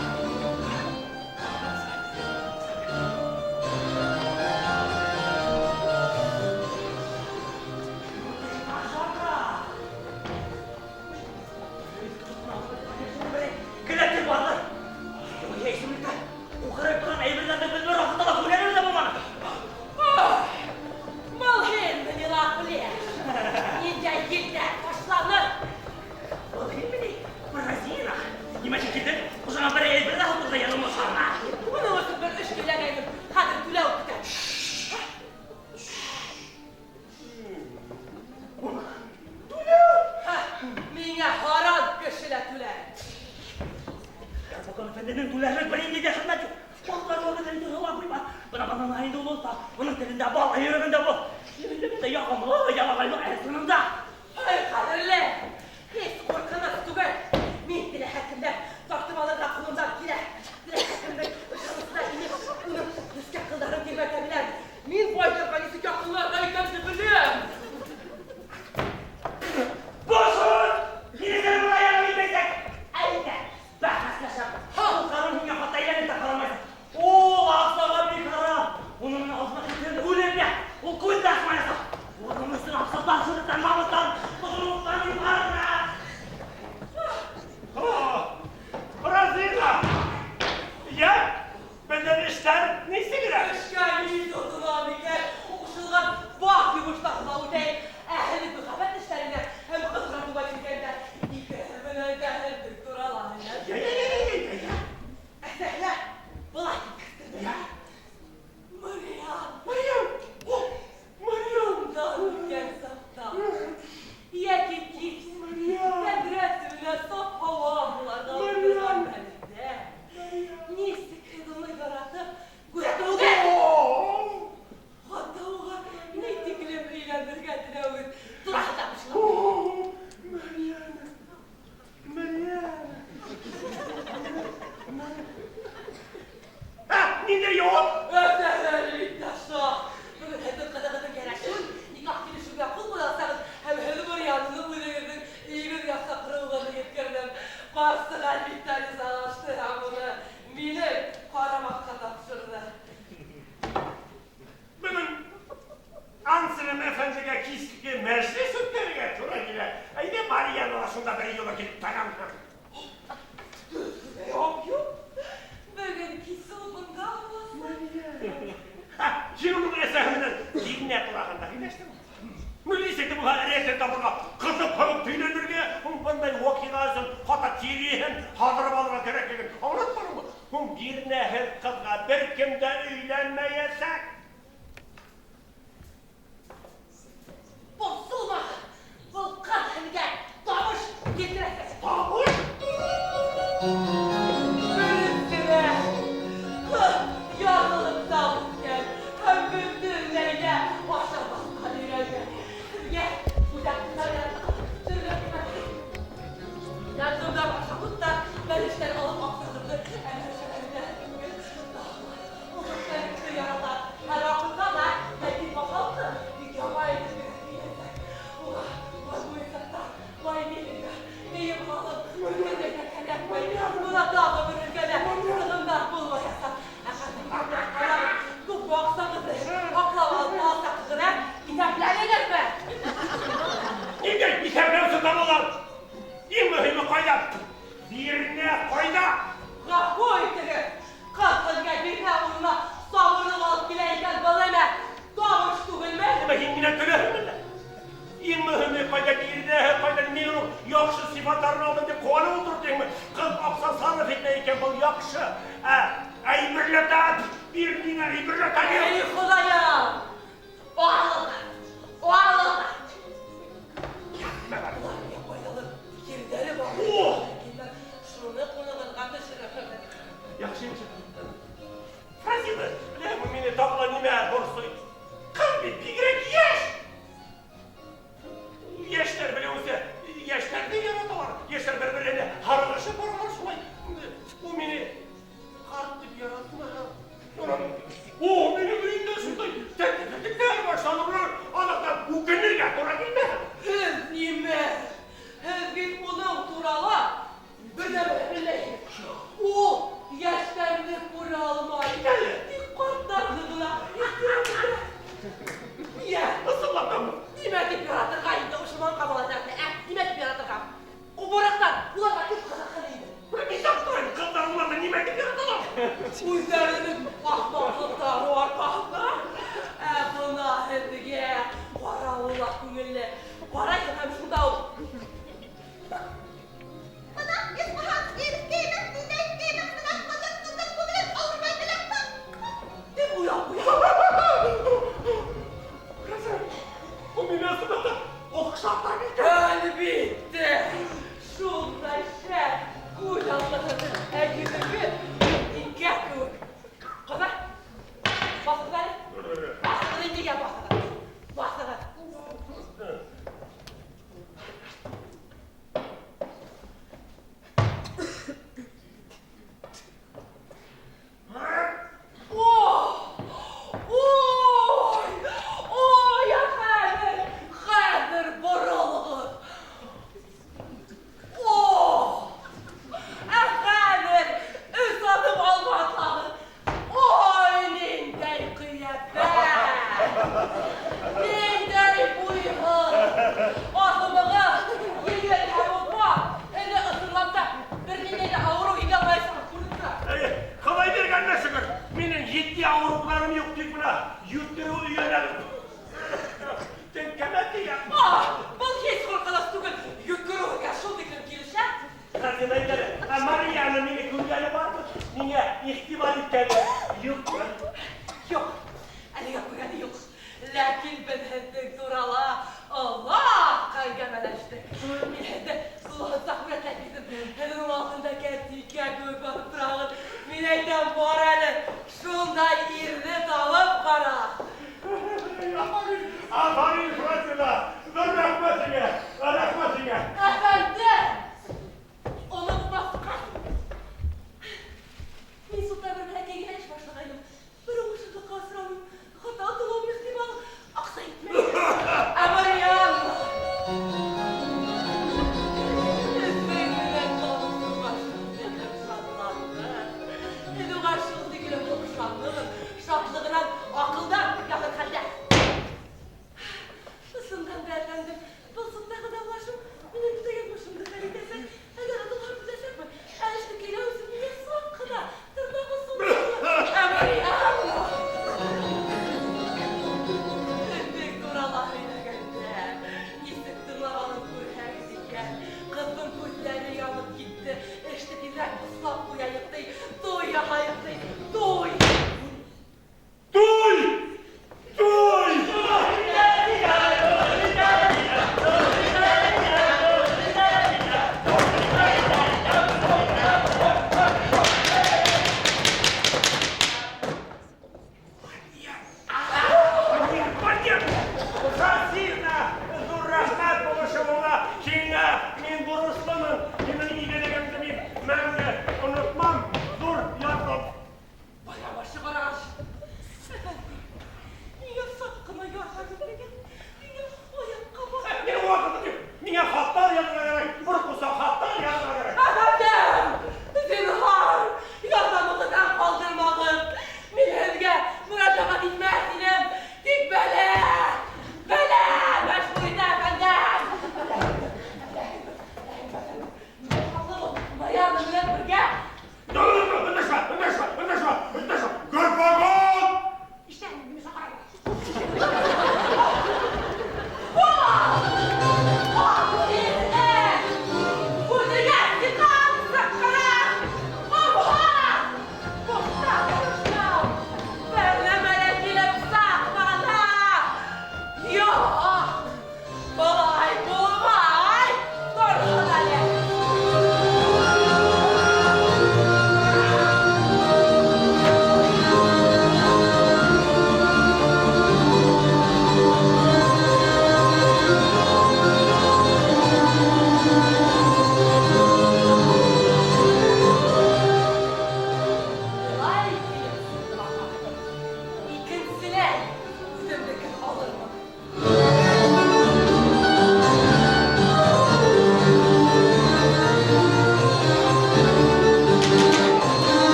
Келәтте барҙыр. Юҡ, исемлектә уҡырып торған әйберҙәрҙе беҙ бер ваҡытта ла күргәнебеҙ ҙә булманы. Был һинме, Лаплеш? Ниндәй елдәр ташланыр? Был һинме ни? Паразина. Нимә өсөн килдең? Хужаңа бер әйбер ҙә һатырға ярамаҫһың. Уның өсөн бер эш килгәйнем. Хәҙер түләү көтәм. Түләү? Һа, миңә һаран кеше лә түләй. Ярбаҡан әфәнденең түләрлек бер ниндәй ҙә хеҙмәт юҡ. Балалар вәғәҙәләрен һыуға ҡуйма. Бына бынан инде ул оҫта. Уның телендә бал, йөрәгендә бол. Йөрәгендә яғымлы, ялағайлы әсенендә. Ай, ҡәҙерле! Һис ҡурҡыныс түгел. Мин теләһә кемдән тартып алырға ҡулымдан килә. Теләһә кемдең ышанысына инеп, уның нескә ҡылдарын тирбәтә беләм. Мин байларға нисек яҡынларға икәнде беләм. Булсын! Һине генә былай ярҙам итмәйсәк. Әйҙә, бәхәсләшәбеҙ. Ул ҡарын һиңә хатта әйләнеп тә ҡарамайсың. Ул аҡсаға бик харам. Уның менән аҙмы хәтерен үлеп йә, ул күҙ ҙә асмаясаҡ. Уның өсөн аҡса ташырыҡтан киске мәжлес үткәрергә тура килә. Әйҙә Марияны ла шунда бер юлы килеп тағам. Юҡ, юҡ. Бөгөн кис ул бында буласаҡ. Һин уның әсәһе менән Динә тураһында һөйләштеңме? Нисек тә булһа рәтен табырға, ҡыҙып һығып төйләнергә, һуң бындай ваҡиға өсөн хатта тиреһен һаҙырып алырға кәрәклеген аңлатманыңмы? Һуң бирнәһеҙ ҡыҙға бер кем дә өйләнмәйәсәк. Борсолма! Был ҡыҙ һеҙгә табыш килтерәсәк. Табыш? Дөрөҫ ҡыҙ ярлылыҡта үҫкән һәм бөтөнләйгә ашамаҫҡа өйрәнгән. Һеҙгә бүләктәр төрлө ярҙымдар, ашамлыҡтар, бәлештәр алып аҡсағыҙҙы әллә шәһәрҙә түгел. Ул пөхтәлекте ярата. Һәр ваҡытта ла, ләкин баҫалҡы бик ябай итеп киләсәк. Уға муйынсаҡтар, май миңгә, кейем һалым, бөтөнләйгә кәрәкмәй. Бына тағы бер өлкәлә сығымдар булмаясаҡ. Ә хәҙер ҡарағыҙ, күпме аҡсағыҙҙы аҡлап алып аласаҡһығыҙ, ә? Иҫәпләнегеҙме? Ниндәй иҫәпләүсе табалар? Иң мөһиме ҡайҙа? Бирнә ҡайҙа? Ғәфү итегеҙ! Ҡыҙ һеҙгә бирнә урынына самурҙыҡ алып килә икән, был нимә? Табыш түгелме? Нимә һин минән көләһеңме әллә? Иң мөһиме ҡайҙа бирнәһе, ҡайҙа мин уның яҡшы сифаттарын алдым тип ҡыуанып ултыр тиңме? Ҡыҙ аҡса сарыф итмәй икән, был яҡшы. Ә әйберләтә, бир миңә әйберләтә. Эй, Хоҙайым! Алығыҙ! Алығыҙ! Улар миңә ҡайҙалыр ерҙәре бар. О! Шуны ҡулығыҙға төшөрөрһөгөҙ. Яҡшы, яҡшы. Фразила, беләһеңме, мине тағы ла нимә борсой? Ҡыҙ бит бигерәк йәш. Йәштәр белеүенсә, йәштәрҙе яраталар. Йәштәр бер-береһенә һарығышып баралар шулай. Ул мине ҡарт тип яратмаһа. О, минең өйөмдә шундай тәртипһеҙлектәр башланыр, аҙаҡтан үкенергә тура килмәһен. Һеҙ нимә? Һеҙ бит уның турала бер нәмә лә белмәйһегеҙ. Ул йәштәрҙе күрә алмай. Тик ҡарттарҙы ғына ихтирам итә. Йә, Ысынлап тамы? нимә тип яратырға инде ошо маңҡа малайҙарҙы, ә? Нимә тип яратырға? Ҡубыраҡтар, уларға кем ҡыҙыҡһын инде? Мин аптырайым, ҡыҙҙар уларҙы нимә тип яраталар? Үҙҙәренең ахмаҡлыҡтары арҡаһында. Ә бына һеҙгә ҡарауы ла күңелле. Ҡарайһың һәм шунда уҡ Бына, исмаһам, иркәймен, ниндәй киемем менән ҡыҙыр-ҡыҙыр күңелем ауырмай беләһеңме? тип уйлап ҡуя. Ул мине ысынлап та оҡшата микән? Әлбиттә, шундай шәп күҙ аллыһы, ә йөҙөгө инкә кеүек. Ҡыҙҙар, баҫығыҙ әле. Баҫығыҙ инде, баҫығыҙ. Баҫығыҙ. О! Ой! Ой, ә хәҙер, хәҙер боролоғоҙ. О! Ә хәҙер өс аҙым алға атлағыҙ. Ой, ниндәй ҡиәфәт! Ниндәй буйһын! Аҙымығыҙ еңел һәм оҫмаҡ. Һеҙҙе ысынлап та бер ниндәй ҙә ауырыу һиҙә алмайһың, күренеп тора. Әйе, Хоҙай биргәненә шөкөр. Минең етди ауырыуҙарым юҡ, тик бына йүткереү өйрәнәм. Теңкәмә тейә. А, был һис ҡурҡыныс түгел. Йүткереүгә шул тиклем килешә. Хәзер әйт әле, ә Марияны мине күргәне бармы? Миңә иғтибар иткәне юҡмы? Юҡ, әлегә күргәне юҡ. Ләкин беҙ һеҙҙең турала оҙаҡ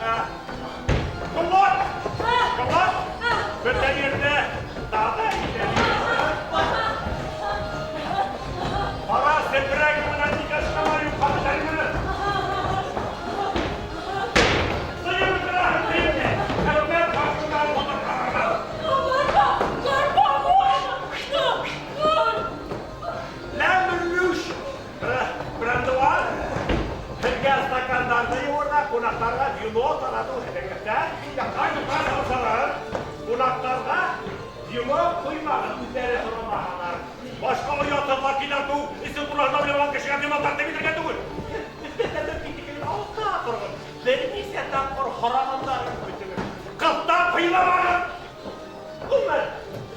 Тыңлат! Тыңлат! Бөтә ерҙә таҙа Ҡара сепрәк менән никәшҡалар юҡҡа бөтәрмене. Сыйыр бөтөрәһең тейемде. Әүмәт башыңдан утыр ҡарармын. Ләмерлүш брендуар. Һеҙгә стакандарҙы йыуырға, ҡунаҡтарға вино таратыу һеҙҙең. Ҡунаҡтарға вино ҡуймағыҙ, үҙҙәре һорамаһалар. Башҡа оятһыҙлар килә тыу, эсеү тураһында уйлаған кешегә вино тәҡдим итергә түгел. Алда тороғоҙ. Бер нисә тапҡыр һорағандар көтөгөҙ. Ҡыҫтап һыйламағыҙ. Ғөмүмән,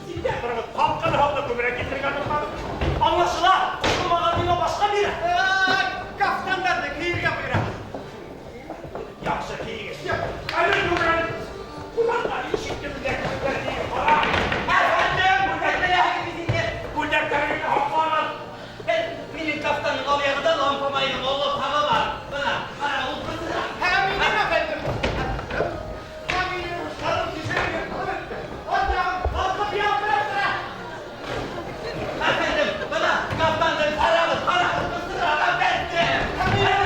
ситтә тороғоҙ, һалҡын һыуҙы күберәк килтерергә тырышағыҙ. Аңлашыла, ҡушылмаған вино башҡа бирә. Кафтандарҙы кейергә бойорабыҙ. Яҡшы кейегеҙ. Әле түгел. Ҡунаҡтар ишек төбөндә көтөп тейеп ҡара. Әфәндем, күлдәктәрегеҙ инде. Күлдәктәрегеҙҙе һаҡлағыҙ. Минең кафтанның ал яғында лампа майының оло тағы бар. Бына, ҡара, ул бөтөрә. Һәм минең, әфәндем. Һәм минең ҡарым тишегеҙ ҡылып. Ат яғын ҡалҡып ялтырап тора. Әфәндем, бына кафтанды ҡарағыҙ, ҡарағыҙ, бөтөрә, әфәндем. Һәм минең,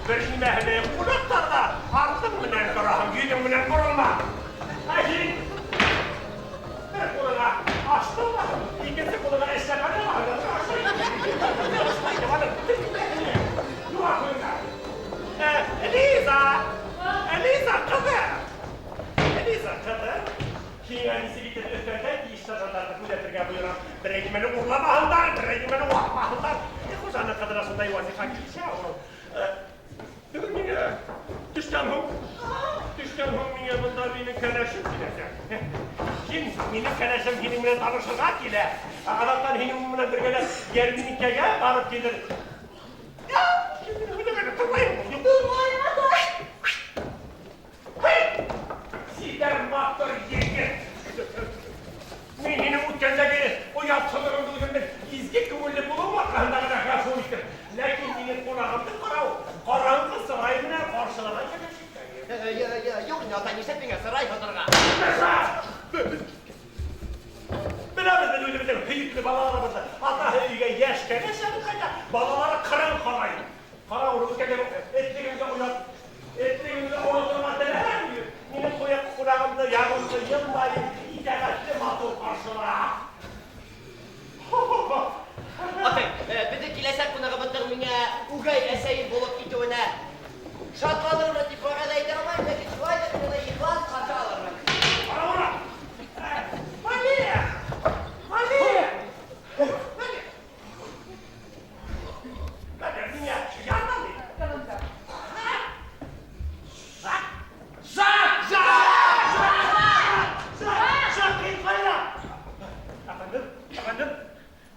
Бер нимәһе ҡунаҡтарҙа артың менән тораһың, йөҙөң менән боролма. Ә һин бер ҡулыңа ашты алаһың, икенсе ҡулыңа эшләпәне алаһың. Элиза! Элиза ҡыҙым! Элиза ҡыҙым! Һиңә нисек итеп өҫтәлдә тейешле затарҙы күҙәтергә бойорам. Берәй нимәне урламаһындар, берәй нимәне ватмаһындар. Хужаның ҡыҙына шундай вазифа килешә ул. Бөгөн миңә төштән һуң миңә бында минең кәләшем киләсәк. Һин, минең кәләшем һинең менән танышырға килә. Аҙаҡтан һинең менән бергәләп йәрминкәгә барып килер. Тыңлайым, атай. Сибәр матур егет. Мин һинең үткәндәге оятһыҙлығыңды үҙемдең изге күңелле булыу арҡаһында ғына ғәфү иттем. Ләкин минең ҡунағымды ҡарау, ҡараңғы сырай менән ҡаршылаған кәләшем. Юҡ, атай, нишләп миңә сырай һатырға? Беләбеҙ беҙ үҙебеҙҙең һөйөклө балаларыбыҙҙы. Атаһы өйгә йәш кәләш алып ҡайта, балалары ҡырын ҡарай. Ҡара, уны үткәндә этлегеңде уйлап, этлегеңде оноторға теләһәң, минең ҡунағымды яғымлы, йылмайып, итәғәтле матур ҡаршыла. Атай, беҙҙең киләсәк ҡунағыбыҙҙың миңә үгәй әсәйем булып китеүенә шатланырмын тип вәғәҙә итә алмайым, ләкин шулай ҙа мин уны ихлас ҡаршы алырмын. Ҡара, ура! Валерия! Валерия! Валерия! Валерия, миңә ярҙам ит. Жак! Жак! Жак! Жак! Жак, һин ҡайҙа? Әфәндем, әфәндем,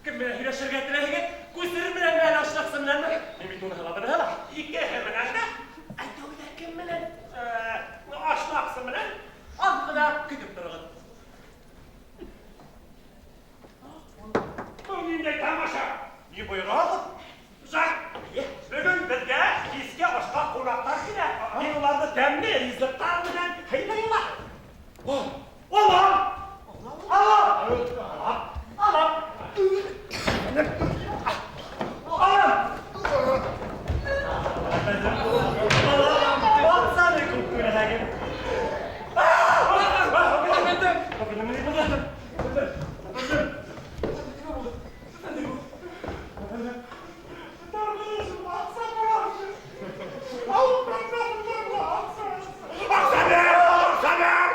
кем менән һөйләшергә теләйһегеҙ? Күсер менән әле ашнаҡсы менәнме? Мин бит уны һала, быны һала. Икеһе менән дә. Ә тәүҙә кем менән? Ашнаҡсы менән. Аҙ ғына көтөп тороғоҙ. Был ниндәй тамаша? Ни бойораһығыҙ? Жак, бөгөн беҙгә киске ашҡа ҡунаҡтар килә. Мин уларҙы тәмле ризыҡтар менән һыйлай алам. Алам! Алам! Алам! Алам! Алам! Күп күрәһегеҙ. Әфәндем! Аҡса бир! Аҡса бир!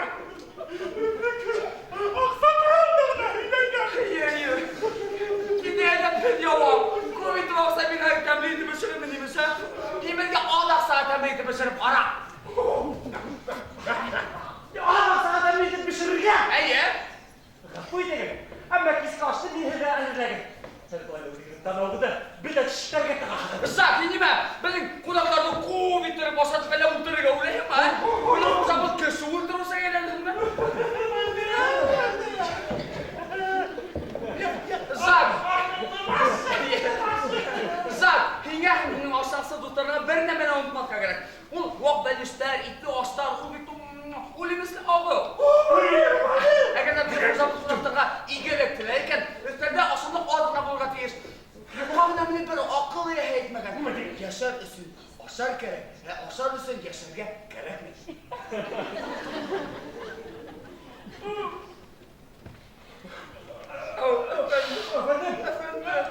тәмләткештәр, итле аштар, ул бит үлемесле ағыу. Әгәр ҙә беҙ ҡунаҡтарға игелек теләй икән, өҫтәлдә ашамлыҡ аҙ ғына булырға тейеш. Юҡҡа ғына мине бер аҡыл эйәһе әйтмәгән. Йәшәр өсөн ашар кәрәк, ә ашар өсөн йәшәргә кәрәкмәй. Әфәндем, әфәндем.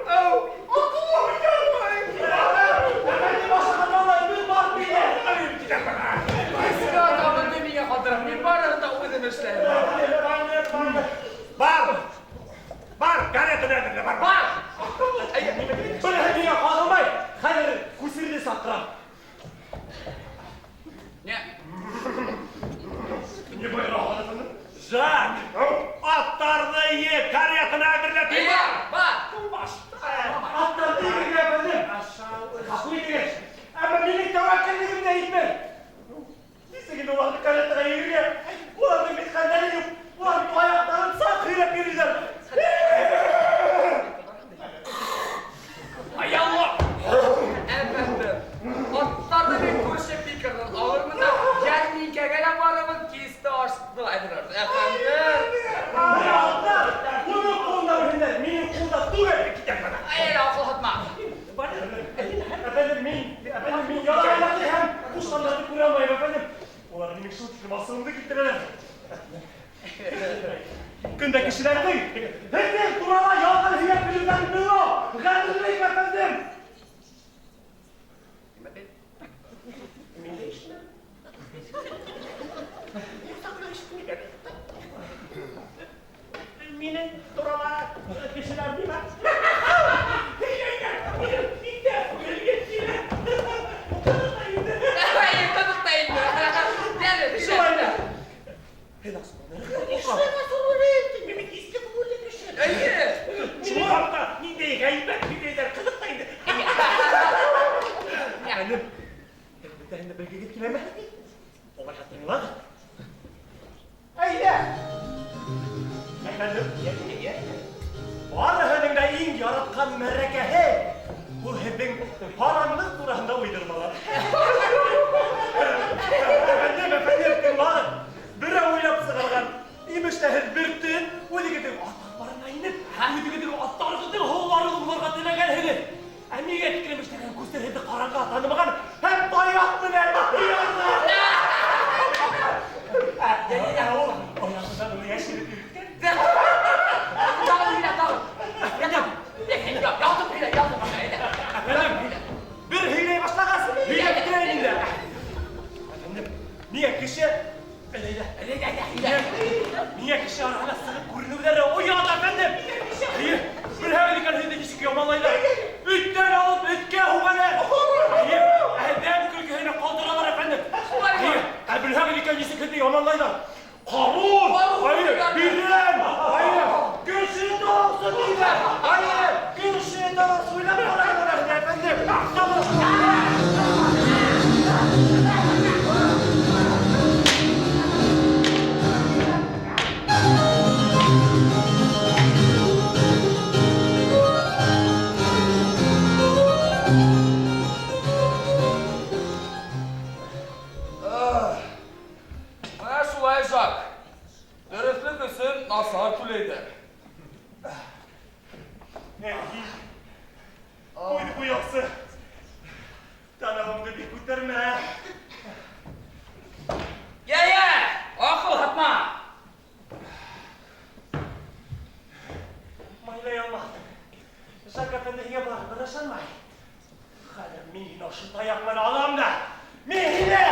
Ау, аҡылым ярмай. Әфәндем, ашаған малай, мин бар мине. Иҫке атамды миңә ҡалдырып, мин барыһын да үҙем эшләйем. Бар! Бар, каретаны әҙерлә, бар. Бар! Быныһы миңә ҡағылмай, хәҙер күсерҙе саҡырам. Не? Не бойра, әфәндем? Жак, аттарҙы ек, каретаны әҙерлә. Әйҙә, бар! Аттарҙы егергә, әфәндем. Ғәфү итегеҙ. Әммә минең тәүәккәллегем дә етмәй. Нисек инде уларҙы каретаға егергә? Уларҙың бит хәлдәре юҡ. Улар бит аяҡтарын саҡ һөйрәп йөрөйҙәр. Ай, Алла! Әфәндем, аттарҙы мин күрше Пикерҙән алырмын да, йәрминкәгә лә барырмын, кисте ашты әҙерләрбеҙ. Әфәндем! Бына аттар, уның ҡулында үлһендәр, минең ҡулда түгел. Китәм бына. Ай, аҡыл һатма. Әфәндем, мин, әфәндем, мин ялағайларҙы һәм ҡуштандарҙы күрә алмайым, әфәндем. Улар минең шул тиклем асыуымды килтерәләр. Көндә кешеләрҙең һеҙҙең турала ялған һөйләп йөрөүҙәрен белеү ғәҙеллек, әфәндем. Мин дә ишетмәнем. Минең турала кешеләр нимә? Һөйләйҙәр, минең бик тә белгем килә. Ай, ҡыҙыҡ та инде. Йәле, Шулай да. Мин бит иҫке күңелле кеше. Эйе. Минең хаҡта ниндәй ғәйбәт һөйләйҙәр, ҡыҙыҡ та инде. Әфәндем, һеҙ бөтәһен дә белгегеҙ киләме? Улайһа тыңлағыҙ. Әйҙә. Әфәндем, барыһының да иң яратҡан мәрәкәһе ул һеҙҙең һаранлыҡ тураһында уйҙырмалар. Әфәндем, әфәндем, тыңлағыҙ. Берәү уйлап сығарған. Имеш тә һеҙ бер төн үҙегеҙҙең ат аҙбарына инеп, үҙегеҙҙең аттарығыҙҙың һололарын урларға теләгәнһегеҙ. Ә миңә тиклем эшләгән күстәр һеҙҙе ҡараңға танымаған һәм таяҡ менән ярҙы. Ә ул аяғынан уны йәшереп йөрөткән. Тағы һөйлә, тағы. Ятып һөйлә, ятып һөйлә. Әфәндем, бер һөйләй башлағас, һөйләп бөтөрәйем инде. Әфәндем, миңә кеше Әйҙә, Әйҙә, әйҙә, әйҙә. Миңә кеше араһына сығып күренеүҙәре оят, әфәндем. Эйе, белһәгеҙ икән, һеҙҙе нисек яманлайҙар. Өттән алып, өткә һуғалар. Эйе, әҙәм көлкөһөнә ҡалдыралар, әфәндем. Эйе, ә белһәгеҙ икән, нисек һеҙҙе яманлайҙар. Ҡарун, эйе, бирән, эйе, кеше талаусы тиҙәр. Эйе, кеше талаусы уйлап ҡарайҙар, әфәндем. Менә шулай, Жак. Дөрөҫлөк өсөн насар түләйҙәр. Ҡуйҙы ҡуяҡсы. Танауыңды бик күтәрмә. Йә, йә, аҡыл һатма. Майлай алмаҫһың. Жак әфәнде һиңә барыбер ышанмай. Хәҙер мин һине ошо таяҡ менән алам да. Мин һине!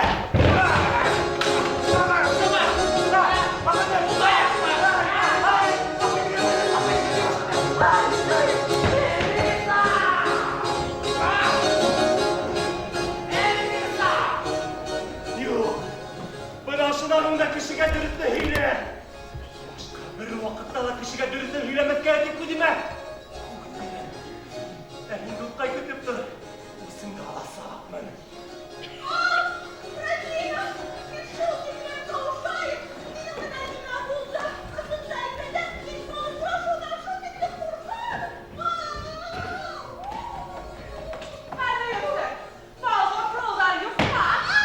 Юҡ, бына шунан һуң да кешегә дөрөҫтө һөйлә. Башҡа бер ваҡытта ла кешегә дөрөҫөн һөйләмәҫкә тип үҙемә. Ә һин, дуҫҡай, көтөп тор. Үсеңде аласаҡмын. Рәзина, мин шул тиклем тауышайым. Минең менән нимә булды? Ҡыҙымды әйтмәҙән, мин был осрашыуҙан шул тиклем ҡурҡам. Хәҙер, тағы һорауҙар юҡмы?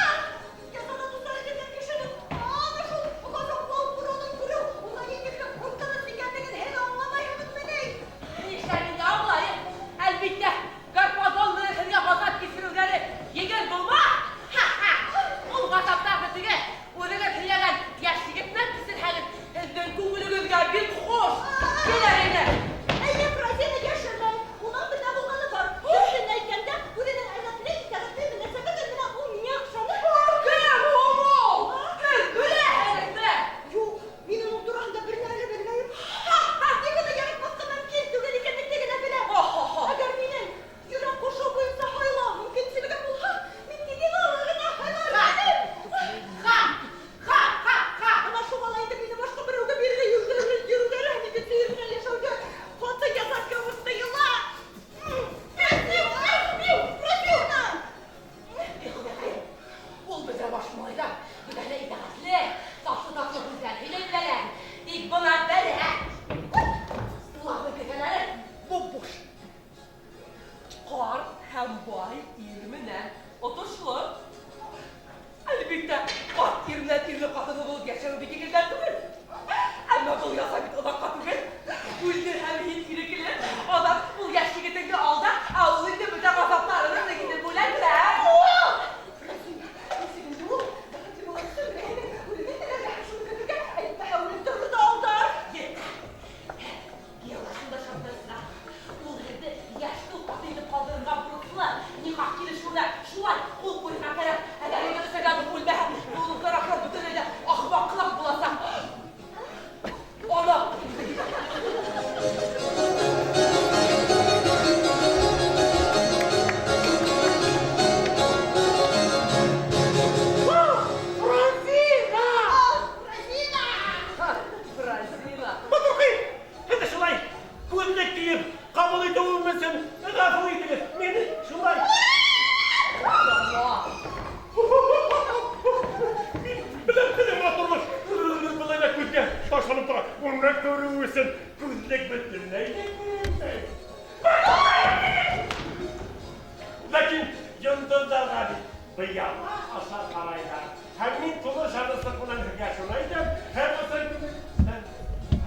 аша ҡарайҙар. Һәм мин тулы ышаныслыҡ менән һеҙгә шуны әйтәм, һәм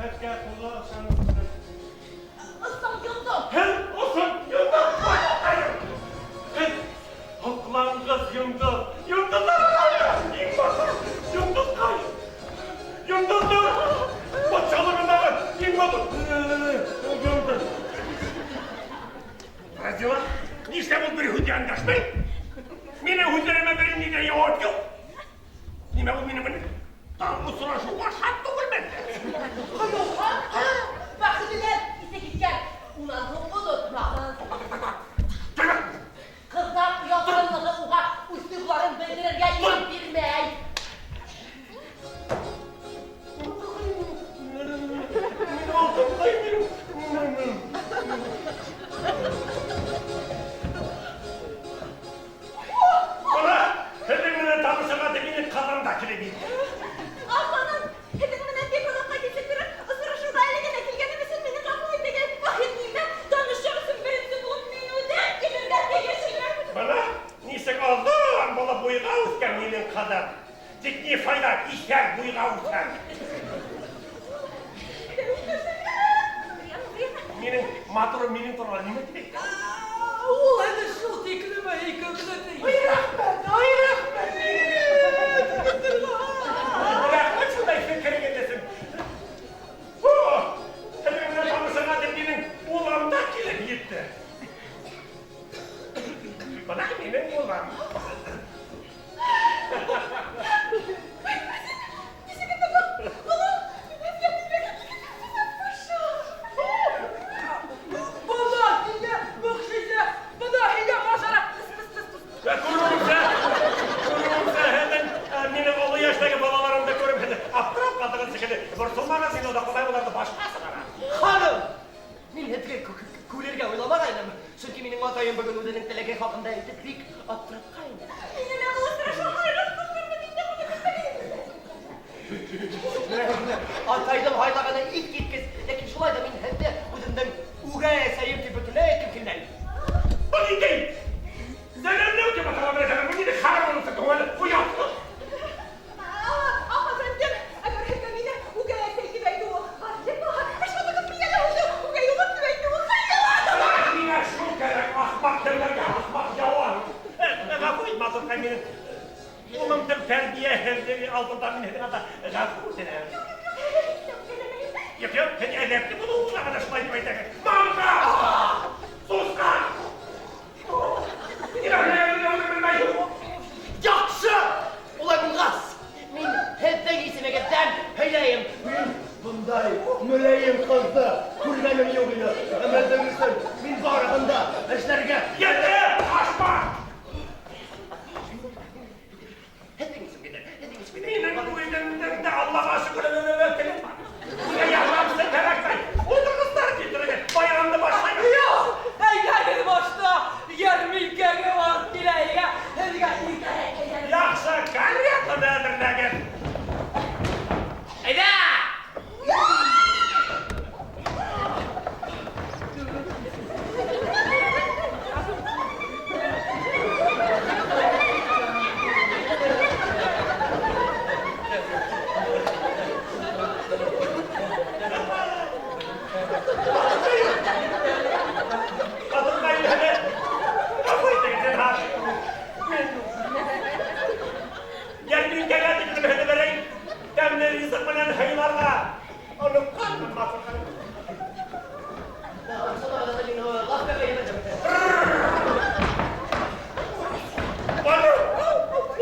һеҙгә тулы ышаныслыҡ менән. Ысын йондоҙ. Һеҙ ысын йондоҙ. Һеҙ һоҡланғыс йондоҙ. Йондоҙҙар ҡайҙа? Иң матур йондоҙҡай. Йондоҙҙар батшалығындағы иң матур йондоҙ. Разила, нишләп ул бер һүҙ аңлашмай? Минең һүҙҙәремә бер ни ҙә яуап юҡ. Нимә ул минең менән тағы осрашыуға шат түгелме? Ҡойолған бәхетенән иҫе киткән. Унан һуң онотмағыҙ. Ҡыҙҙар оялсанлығы уға үҙ тойғоларын белдерергә ирек бирмәй. Минең алтынҡай минең. Бына, һеҙҙең менән танышырға тип минең ҡыҙым да килеп етте. Ханым, һеҙҙең менән бик оҙаҡҡа кисектереп, осрашыуға әле генә килгәнем өсөн мине ғәфү итегеҙ. Ахир нимә, танышыр өсөн беренсе булып мин үҙем килергә тейеш инем. Бына, нисек оҙон булып буйға үҫкән минең ҡыҙым. Тик ни файҙа, иҫәр буйға үҫкән. Минең матурым минең турала нимә тип әйтә? Ул әле шул тиклем һөйкөмлө ти. Ай, рәхмәт, ай, рәхмәт. Рәхмәт шундай фекерегеҙ өсөн. Һеҙҙең менән танышырға тип минең улым да килеп етте. Бына минең улым. Бына һиңә мөғжизә, бына һиңә мажара. Күреүемсә, күреүемсә, һеҙҙең минең оло йәштәге балаларымды күреп, һеҙ аптырап ҡалдығыҙ шикелле. Борсолмағыҙ, мин оҙаҡламай уларҙы башҡа сығарам. Ханым, мин һеҙгә күрергә уйламағайным. Сөнки минең атайым бөгөн үҙенең теләге хаҡында әйтеп бик аптырап ҡалды. Мине лә был осрашыу хайран ҡалдырҙы, мин дә быны көтмәгәйнем. Атайҙың һайлағаны иҫ киткес, ләкин шулай ҙа мин һеҙҙе үҙемдең үгәй әсәйем тип бөтөнләй әйткем килмәй. Был ниндәй зәләмләү тип атала беләһеңме? Был ниндәй харам күңеле оятлы. Ах, әфәндем, әгәр һеҙгә мине үгәй әсәй тип әйтеүе ғәрлек булһа, шуныгыҙ миңә лә һеҙҙе үгәй улым тип әйтеүе хыял. Миңә шул кәрәк, ахмаҡ телдәргә ахмаҡ яуап. Ғәфү ит, матурҡай, минең улымдың тәрбиәһеҙлеге алдында мин һеҙҙең алда ғәфү үтенәм. Юҡ, юҡ, һеҙ әҙәпле булыуығыҙға ғына шулай тип әйтәһегеҙ. Маңға! Сусҡан! Яҡшы! Улай булғас, мин һеҙҙең исемегеҙҙән һөйләйем. Мин бындай мөләйем ҡыҙҙы күргәнем юҡ ине. Әмәлдең өсөн мин барыһын да эшләргә. Етте! Ашма! Һеҙҙең исемегеҙҙән, һеҙҙең исемегеҙҙән. Минең үҙемдең дә Аллаға шөкөр телем бар. Миңә ярҙамсы кәрәкмәй. Ултырғыстар килтерегеҙ, байрамды башлайбыҙ. Юҡ, әйҙәгеҙ башта йәрминкәгә барып киләйек, ә? Һеҙгә иртәрәк әйләнеп. Яҡшы, каретаны әҙерләгеҙ. Әйҙә! Матурҡай, һеҙҙе ғәфү итегеҙ, зинһар. Мин йәрминкәгә тиклем һеҙҙе берәй тәмле ризыҡ менән һыйларға онотҡанмын, матурҡай. Бына,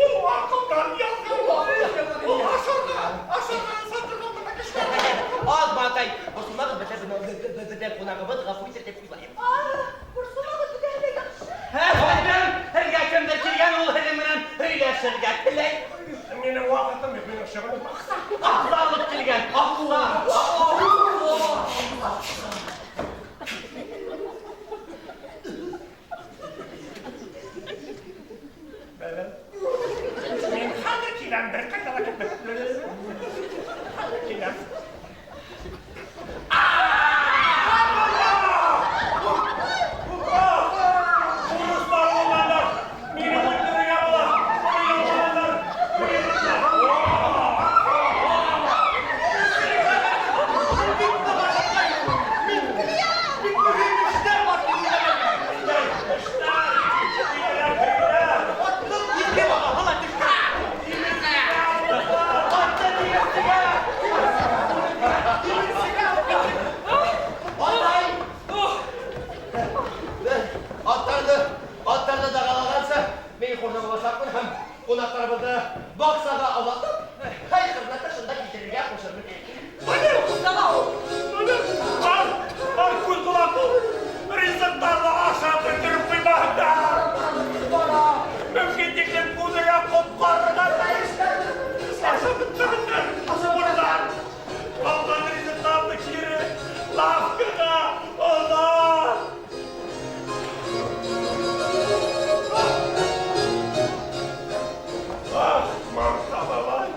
ул аҡылдан яҙған. Ул ашарға, ашарға сатырға бына кешеләр. Аҙмы, атай? Борсолмағыҙ, беҙҙең ҡунағыбыҙ ғәфү итер тип уйлайым. Борсолмағыҙ, бөтәһе лә яҡшы. Әфәндем, һеҙгә кемдер килгән, ул һеҙҙең менән һөйләшергә теләй. Минең ваҡытым юҡ, минең шөғөлөм аҡса. Аҡса алып килгән, аҡса. Мин хәҙер киләм, бер ҡайҙа ла китмәм. Хәҙер киләм. Урыҫтар, алмандар мине үлтерергә була. Ҡунаҡтарыбыҙҙы баҡсаға оҙатып, хәй-хөрмәтте шунда килтерергә ҡушырмын. Бар, бар, күҙ ҡолаҡ бул. Ризыҡтарҙы ашап бөтөрөп ҡуймаһындар. Мөмкин тиклем күберәк ҡотҡарырға тейештәр. Ашап бөтмәһендәр. Бынан ҡалған ризыҡтарҙы кире лавкаға оҙат. Ах, Марта бабай.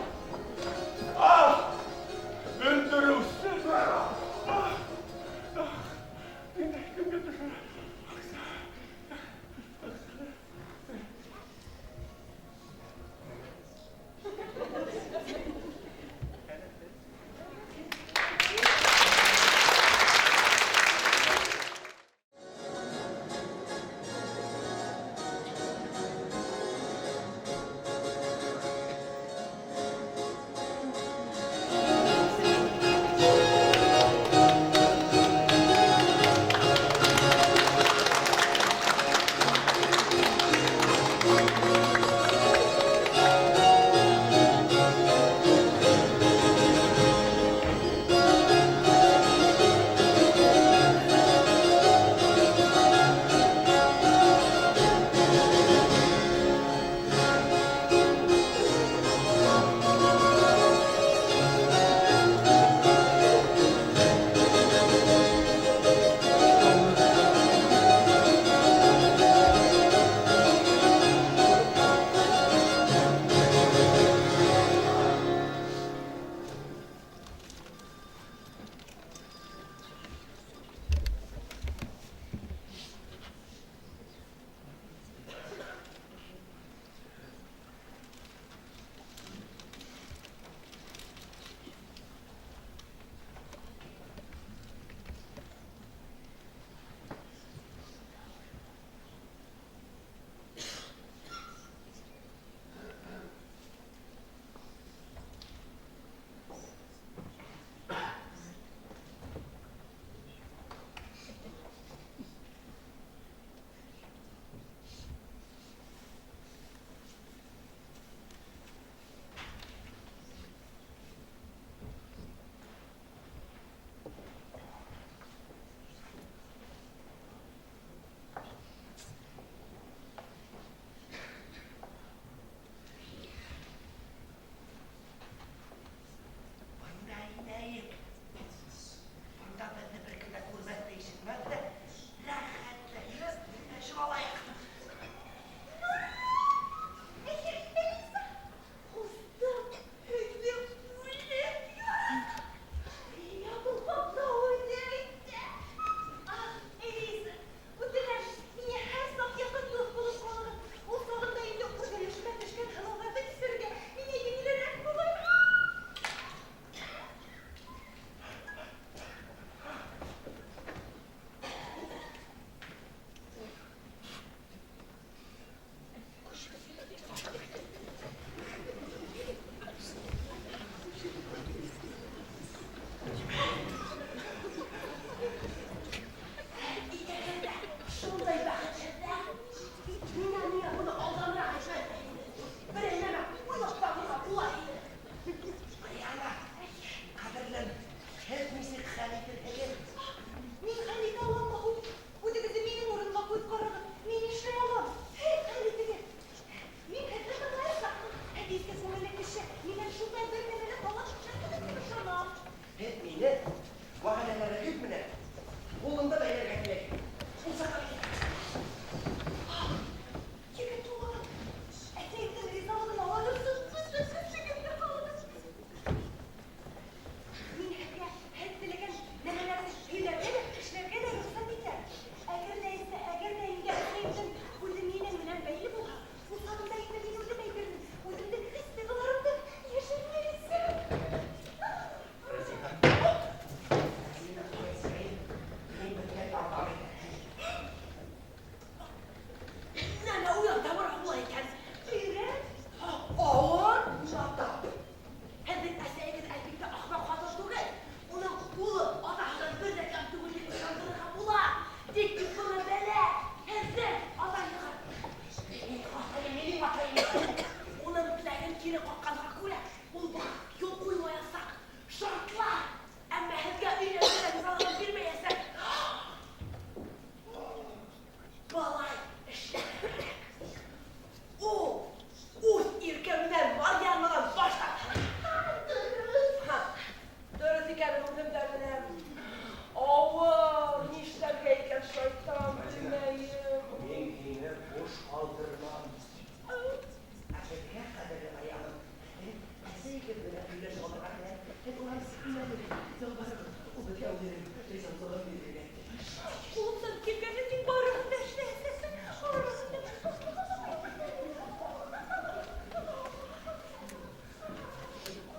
Һеҙ уға өйләнегеҙ, ялбарығыҙ, ул беҙгә үҙенең ризалығын бирергә тейеш. Ҡулымдан килгәнен мин барыһын да эшләйәсәкмен, барыһын да.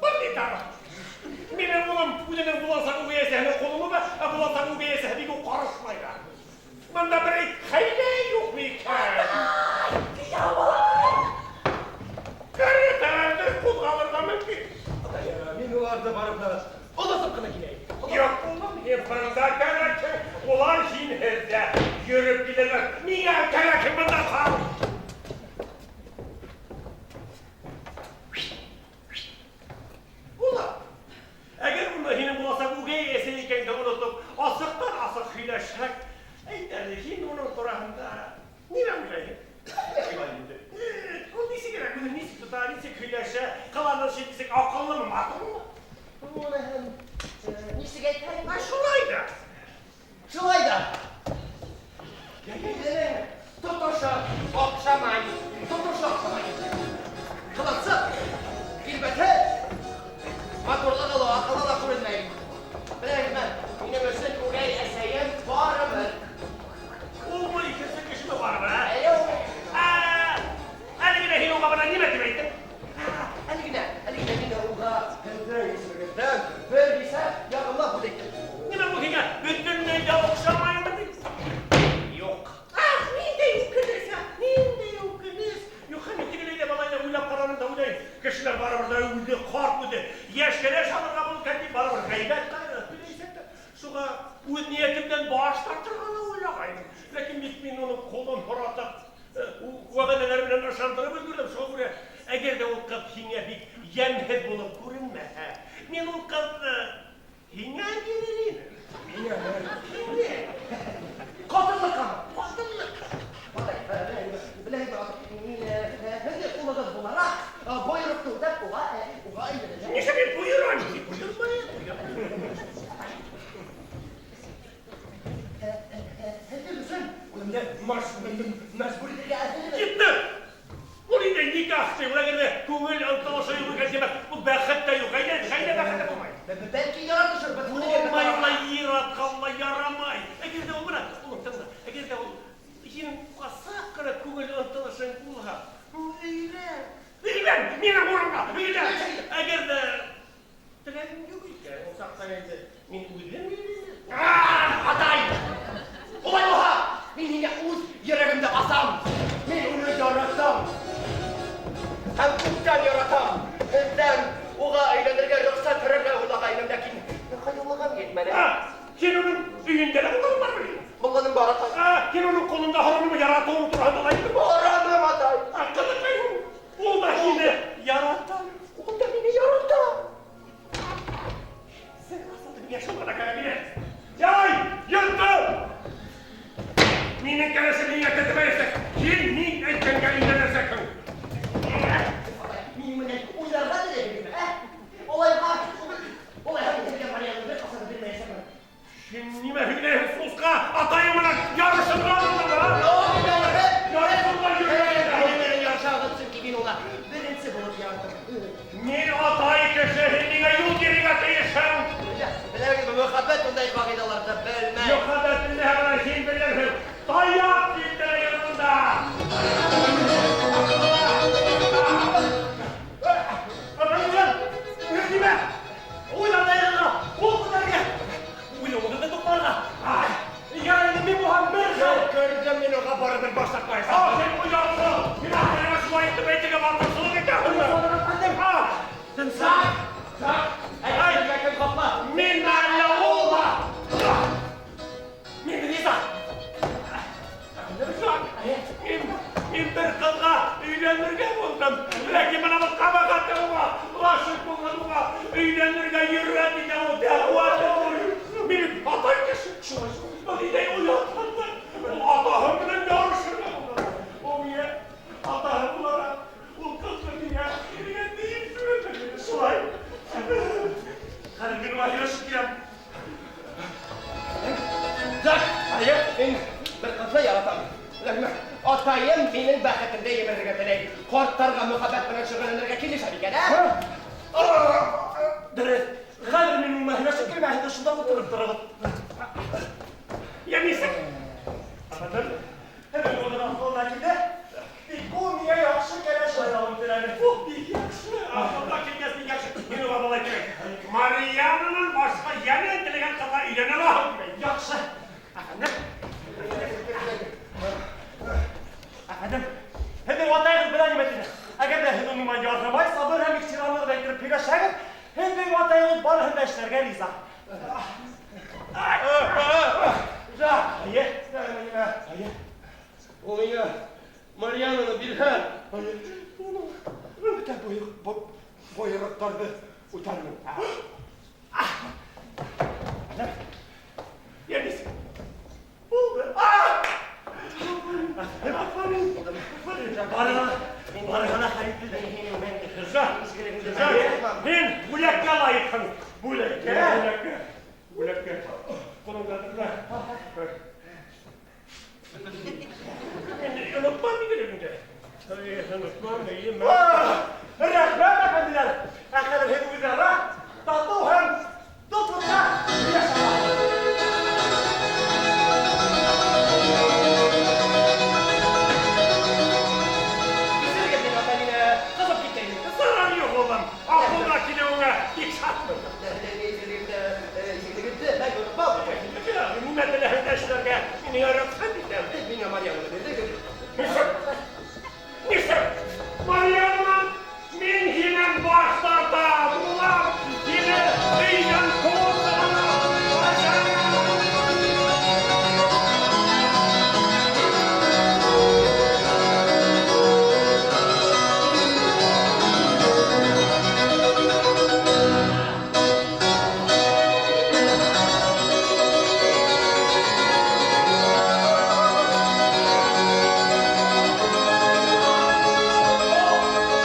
Был ни тағы? Минең улым үҙенең буласаҡ үгәй әсәһенең ҡулын үбә, ә буласаҡ үгәй әсәһе бик үк ҡарышмай ҙа. Бында берәй хәйлә юҡ микән? Кейәү балам! Дөрөҫ, ҡуҙғалырға мөмкин. Атай, мин уларҙы барып оҙатып ҡына киләйем. Юҡ, улым, һин бында кәрәкһең. Улар һинһеҙ ҙә йөрөп килерҙәр. Миңә кәрәкһең бында ҡал. Улым, әгәр бында һинең буласаҡ үгәй әсәй икәнеңде онотоп, асыҡтан-асыҡ һөйләшһәк, әйт әле, һин уның тураһында нимә уйлайһың? Уйлай инде. Ул нисегерәк үҙен нисек тота, нисек һөйләшә, ҡыланышы нисек, аҡыллымы, матурмы? Уны нисек әйтһәң? Ә шулай ҙа. Шулай ҙа. Үҙенең тотошо оҡшамай, тотошо оҡшамай. Ҡылансы, килбәтһеҙ, матурлығы ла, аҡылы ла күренмәй. Беләһегеҙме, минең өсөн үгәй әсәйем барыбер. Улмы икенсе кешеме барыбер, ә? Әле ул. Әле генә һин уға бына нимә тип әйттең? Әле генә, әле генә мин уға һеҙҙең исемегеҙҙән бер нисә яғымлы һүҙ әйттем. Нимә был һиңә бөтөнләй ҙә оҡшамаймы ти? Юҡ. Ах, ниндәй үкенес, ә? Ниндәй үкенес. Юҡ, мин тегеләй ҙә былай ҙа уйлап ҡараным да уйлайым. Кешеләр барыбер ҙә үҙе ҡарт үҙе. Йәш кәләш алырға булған тип барыбер ғәйбәт ҡарайҙар. Һөйләйһең дә, шуға үҙ ниәтемдән баш тартырға ла уйлағайным. Ләкин бит мин уның ҡулын һоратып, вәғәҙәләр менән ышандырып өлгөрҙөм. Шуға күрә, әгәр ҙә ул ҡыҙ һиңә бик йәмһеҙ булып күренмәһә, мин ул ҡыҙҙы һиңә бирер инем. Миңә? Һиңә. Ҡатынлыҡҡа? Ҡатынлыҡҡа. Атай, беләһегеҙме, атай, мин һеҙҙең улығыҙ булараҡ, бойороҡто үтәп, уға өйләнәсәкмен. Нишләп мин бойорам? Бойормайым, бойормайым. Һеҙҙең өсөн үҙемде мәжбүр итергә әҙермен. Китте! Ул инде никах ти, ул әгәр ҙә күңел ынтылышы юҡ икән, тимәк, ул бәхет тә юҡ. Ғаилә, ғаилә бәхете булмай. Бәлки яратышырбыҙ. Булмай, улай ир атҡа улай ярамай. Әгәр ҙә ул бына, улым, тыңла, әгәр ҙә ул һинең уға саҡ ҡына күңел ынтылышың булһа, өйлән. Өйлән, минең урынға, өйлән. Әгәр ҙә теләгең юҡ икән, ул саҡта инде мин үҙем өйләнермен. Атай! Улай булһа, мин һиңә үҙ йөрәгемде асам. Мин уны яратам. Һәм күптән яратам. Һеҙҙән уға өйләнергә рөхсәт һорарға уйлағайным, ләкин ҡыйыулығым етмәне. Һин уның өйөндә лә булғаның бармы ни? Булғаным бар, атай. Һин уның ҡулында һораның, яратыуың тураһында ла әйттең. Һораным, атай. Ҡыҙыҡай, ул да һине ярата. Ул да мине ярата. Шул ғына кәрәк ине. Ярай, йыртты! Минең кәләшем һиңә тетмәйәсәк. Һин мин әйткәнгә өйләнәсәкһең. Мин менән уйнарға теләйһеңме, ә? Улайға, улайға мин һеҙгә Марияны бер ҡасан да бирмәйәсәкмен. Һин нимә һөйләйһең, сусҡа? Атайың менән ярышырға булдың, ә? Ярышырға йөрөйһең. Минең менән ярышағыҙ, сөнки мин уны беренсе булып яраттым. Мин атай кеше, һин миңә юл бирергә тейешһең. Беләһегеҙме, мөхәббәт ундай ҡағиҙаларҙы белмәй. Мөхәббәт белмәһә, һин белерһең. Таяҡ килтерә янында. Нимә? Уйлап dayanırға, ҡул күтәрергә. Уйлауығыҙҙы туҡтарға. Ярай инде, мин булһам бер хәл. Күрҙем мин уға барыбер баш тартмайсың. Һин оятһың. Һин атайыңа шулай итеп әйтергә батырсылыҡ итәһеңме? Сак! Сак! Әйтергә кем хаҡлы? Мин әллә улмы? Мин риза. Мин бер ҡыҙға өйләнергә булдым. Ләкин бына был ҡәбәхәт уға, ғашиҡ булған уға өйләнергә йөрәк итә ул, дәғүә итә. Мин атай кеше, шулай был ниндәй оятһыҙлыҡ. Ул атаһы менән ярышырға булды. Ул миңә атаһы булараҡ, ул ҡыҙҙы миңә бирергә тейеш түгел. Шулай. Хәҙер мин уға һөйләшеп киләм. Зак, әйе, мин бер ҡыҙҙы яратам. Ләкин атайым минең бәхетемде емерергә теләй. Ҡарттарға мөхәббәт менән шөғөлләнергә килешә микән, ә? Дөрөҫ, Ә һеҙ шунда ултырып тороғоҙ. Я нисек? Әфәндем, һеҙҙең улығыҙ аҡылына килде. Тик ул миңә яҡшы кәләш һайлауын теләне. Ух, бик яҡшы. Аҡылға килгәс бик яҡшы. Мин уға былай тимен. Марьянанан башҡа йәнә теләгән ҡыҙға өйләнә алаһың тимен. Яҡшы. Әфәндем. Әфәндем, һеҙҙең атайығыҙ бына нимә тине. Әгәр ҙә һеҙ уның менән ярҙамай, сабыр һәм ихтирамлы ғына иттереп һөйләшһәгеҙ, һеҙҙең атайығыҙ барыһын да эшләргә риза. Жак, Эйе, эйе. ул миңә Марьянаны бирһә, Бөтә бойороҡтарҙы үтәрмен. Я нисек? Булды. Афарин. Афарин. Барыһы ла хәл ителде. Жак, Жак, һин бүләккә лайыҡһың. Бүләккә, бүләккә. Бүләккә. Ҡулыңда тотма. Мин онотмам игелегеңде. Онотмам, эйе. Рәхмәт, әфәнделәр. Ә хәҙер һеҙ үҙ-ара татыу һәм дуҫлыҡта йәшәгеҙ. Кисерегеҙ мине, атай, мин ҡыҙып киткәйнем. Зарар юҡ, улым. Аҡылға килеүеңә бик шатмын. Изгелегеңде мәңге онотмам. Нимә теләһәң дә эшләргә мин һиңә рөхсәт итәм. Миңә Марьянаны бирҙегеҙ. Нисек? Нисек? Марьянанан мин һинән баш тартам, улым. Һине өйҙән ҡыуып сығарам.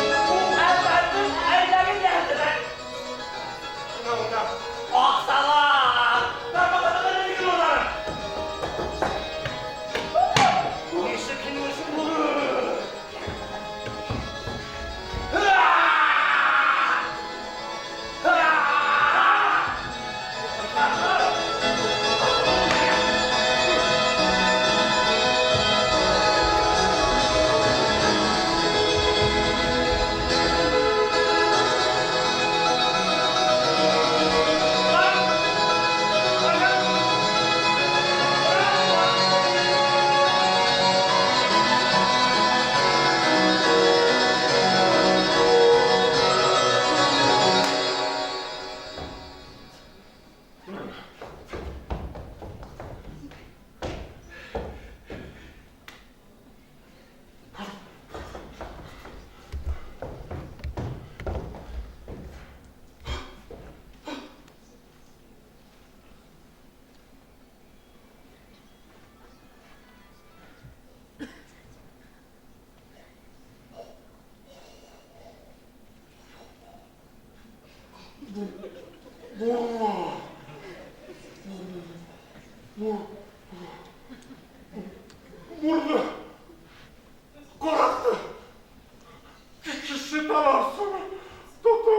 Әфәндем, әйҙәгеҙ йәһәтенән. Унда. Аҡсалар! Нисек һин үҙең Бурҙы. Ҡараҡты. Кеше таларсың. Тото.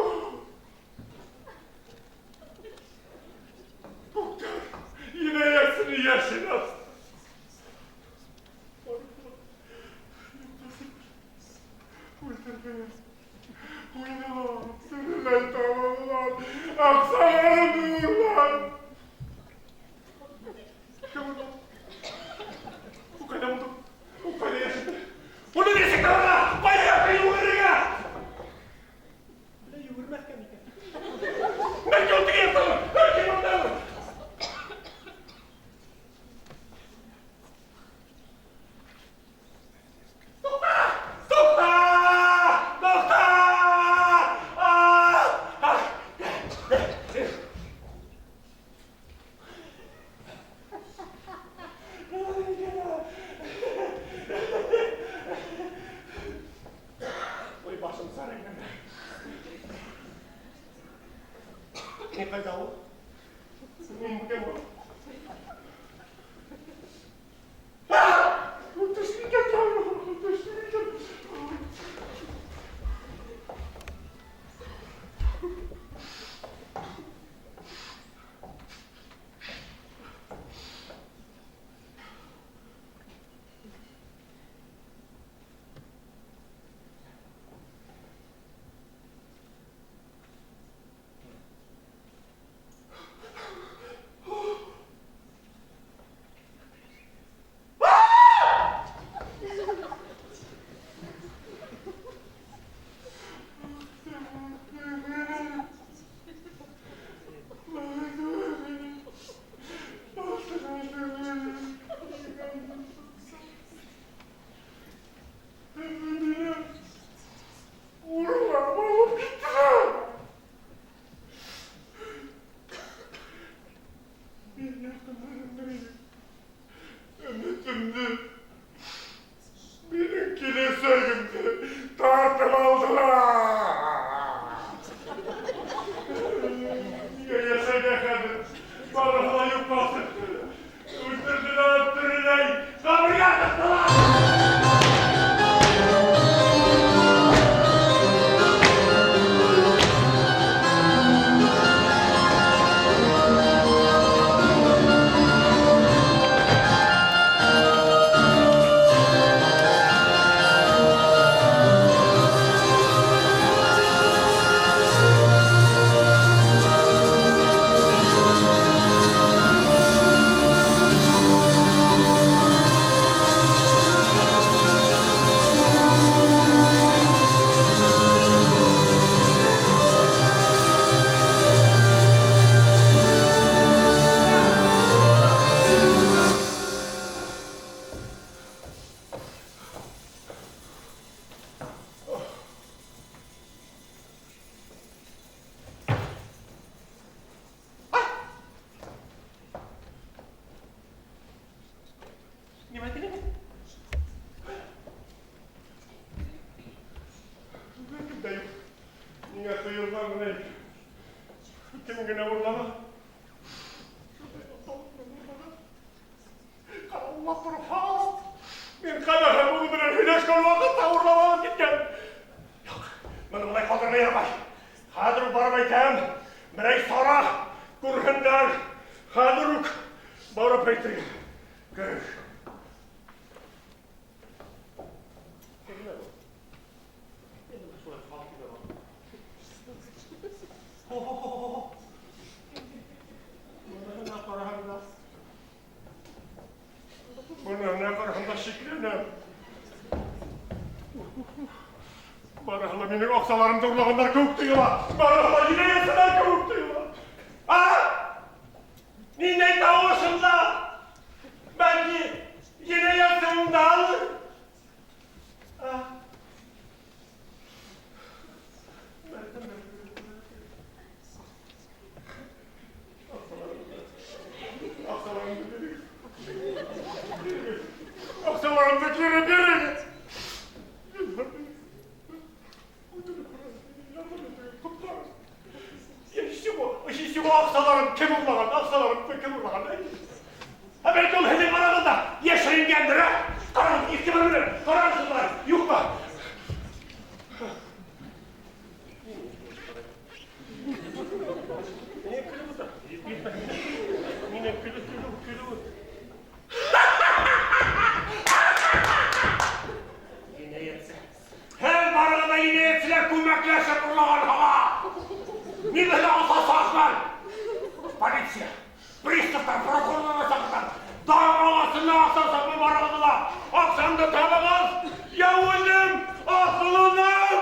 Туҡта. Енәйәтсене йәшен асты. Үлтерҙе. Уйнала, тереләй тамамлан, аҡсаларын урлан. Кем ул? Ул ҡайҙа булды? Ул ҡайҙа йәшенде? Уны нисек табырға? Ҡайҙа йүгерергә? Әллә йүгермәҫкә микән? Бәлки ул теге яҡталыр, бәлки бындалыр. Туҡта! Туҡта! Туҡта! А! А! Ой, башым сары әйләнә. Ни ҡайҙа ул? Мин кем ул? А! Ул төшлө икән, төшлө икән. Миңә тойолған ғына кем генә урлаған? Ҡарауыллап торһам, мин ҡәбәхәт улы менән һөйләшкән ваҡытта урлап алып киткән. Юҡ, быны былай ҡалдырырға ярамай. Хәҙер үк барып әйтәм, берәй сара күрһендәр. Хәҙер үк барып әйтергә кәрәк. Быныһына ҡарағанда шикләнәм. Барыһы ла минең аҡсаларымды урлағандар кеүек тойола. Барыһы ла енәйәтселәр кеүек тойола. А! Ниндәй тауышымда? Бәлки енәйәтсе ундалыр? А! Аҡсаларымды кире бирегеҙ! Ничего, аҡсаларым кем урлаған? Аҡсаларымды кем урлаған? Ә бәлки ул һеҙҙең арағыҙҙа йәшеренгәндер, ә? Ҡарағыҙ, иғтибар менән, ҡарағыҙ шулай, юҡмы? Ниңә көлөп ултыра? Ниңә көлөп, көлөп, көлөп? Енәйәтсе. Һеҙ барығыҙ ҙа енәйәтселәр күмәкләшеп урлаған һаға. Мин беҙҙе асасаҡмын. Полиция, приставтар, прокурорҙар саҡыртам. Дар ағасына асасаҡмын барығыҙҙы ла. Аҡсамды табығыҙ, я үҙем аҫылынам.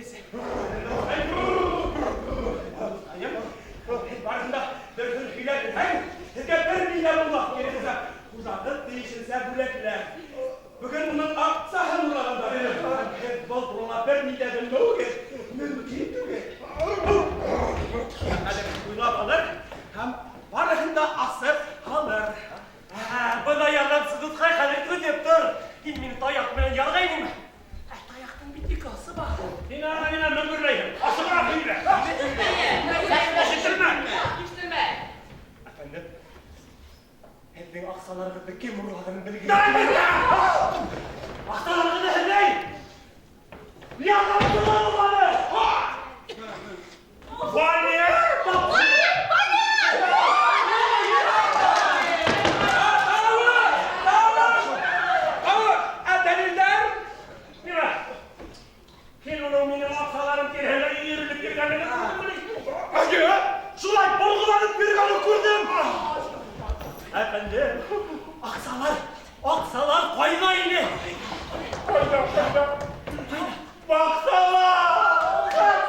Әйтегез. Һеҙ барыһын да дөрөҫөн һөйләп бирһәгеҙ, һеҙгә бер ни ҙә булмаҫ, киреһенсә, хужағыҙ тейешенсә бүләкләр. Бөгөн уның аҡсаһын урағандар. Һеҙ был турала бер ни ҙә белмәүегеҙ мөмкин түгел. Әле уйлап алыр һәм барыһын да асып һалыр. Бына ярҙамсы дуҫҡай, хәҙер көтөп тор. Һин мине таяҡ менән ярғайныңмы? Ә таяҡтың бит ике осы бар. Һин ана нимә мөңгөрләйһең? Асығыраҡ һөйлә. Ишеттермә. Ишеттермә. Әфәндем, һеҙҙең аҡсаларығыҙҙы кем урлағанын белгеҙ. Аҡсаларығыҙҙы һеҙҙең ярҙамсылар урланы. Валер! Ә дәлилдәр? Нимә? Һин уның минең аҡсаларым тирәһендә өйөрөлөп йөрөгәнен күрҙеңме? Әйе, шулай борғоланып йөрөгәнен күрҙем. Әфәндем, аҡсалар, аҡсалар ҡайҙа ине? Ҡайҙа, ҡайҙа? Баҡсалар!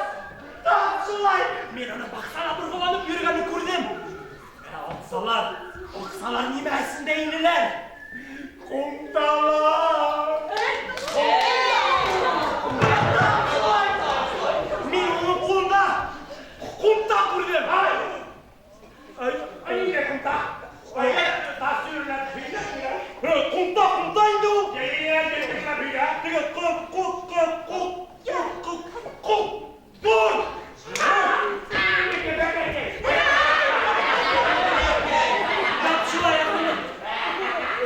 Тап шулай. Мин уны баҡсала борғоланып йөрөгәнен күрҙем. Ә аҡсалар, аҡсалар нимә эсендә инеләр? Ҡумталар! Мин уның ҡулында ҡумта күрҙем. Ай! Ай, ай, ниндәй ҡумта? Ай, тасвирләп һөйләп һөйлә. Ҡумта, ҡумта инде ул. Йә, йә, йә, ентекләп һөйлә. Теге ҡып, ҡуп, ҡып, ҡуп, ҡуп, ҡуп, ҡуп, ҙур. Тап шулай, әфәндем.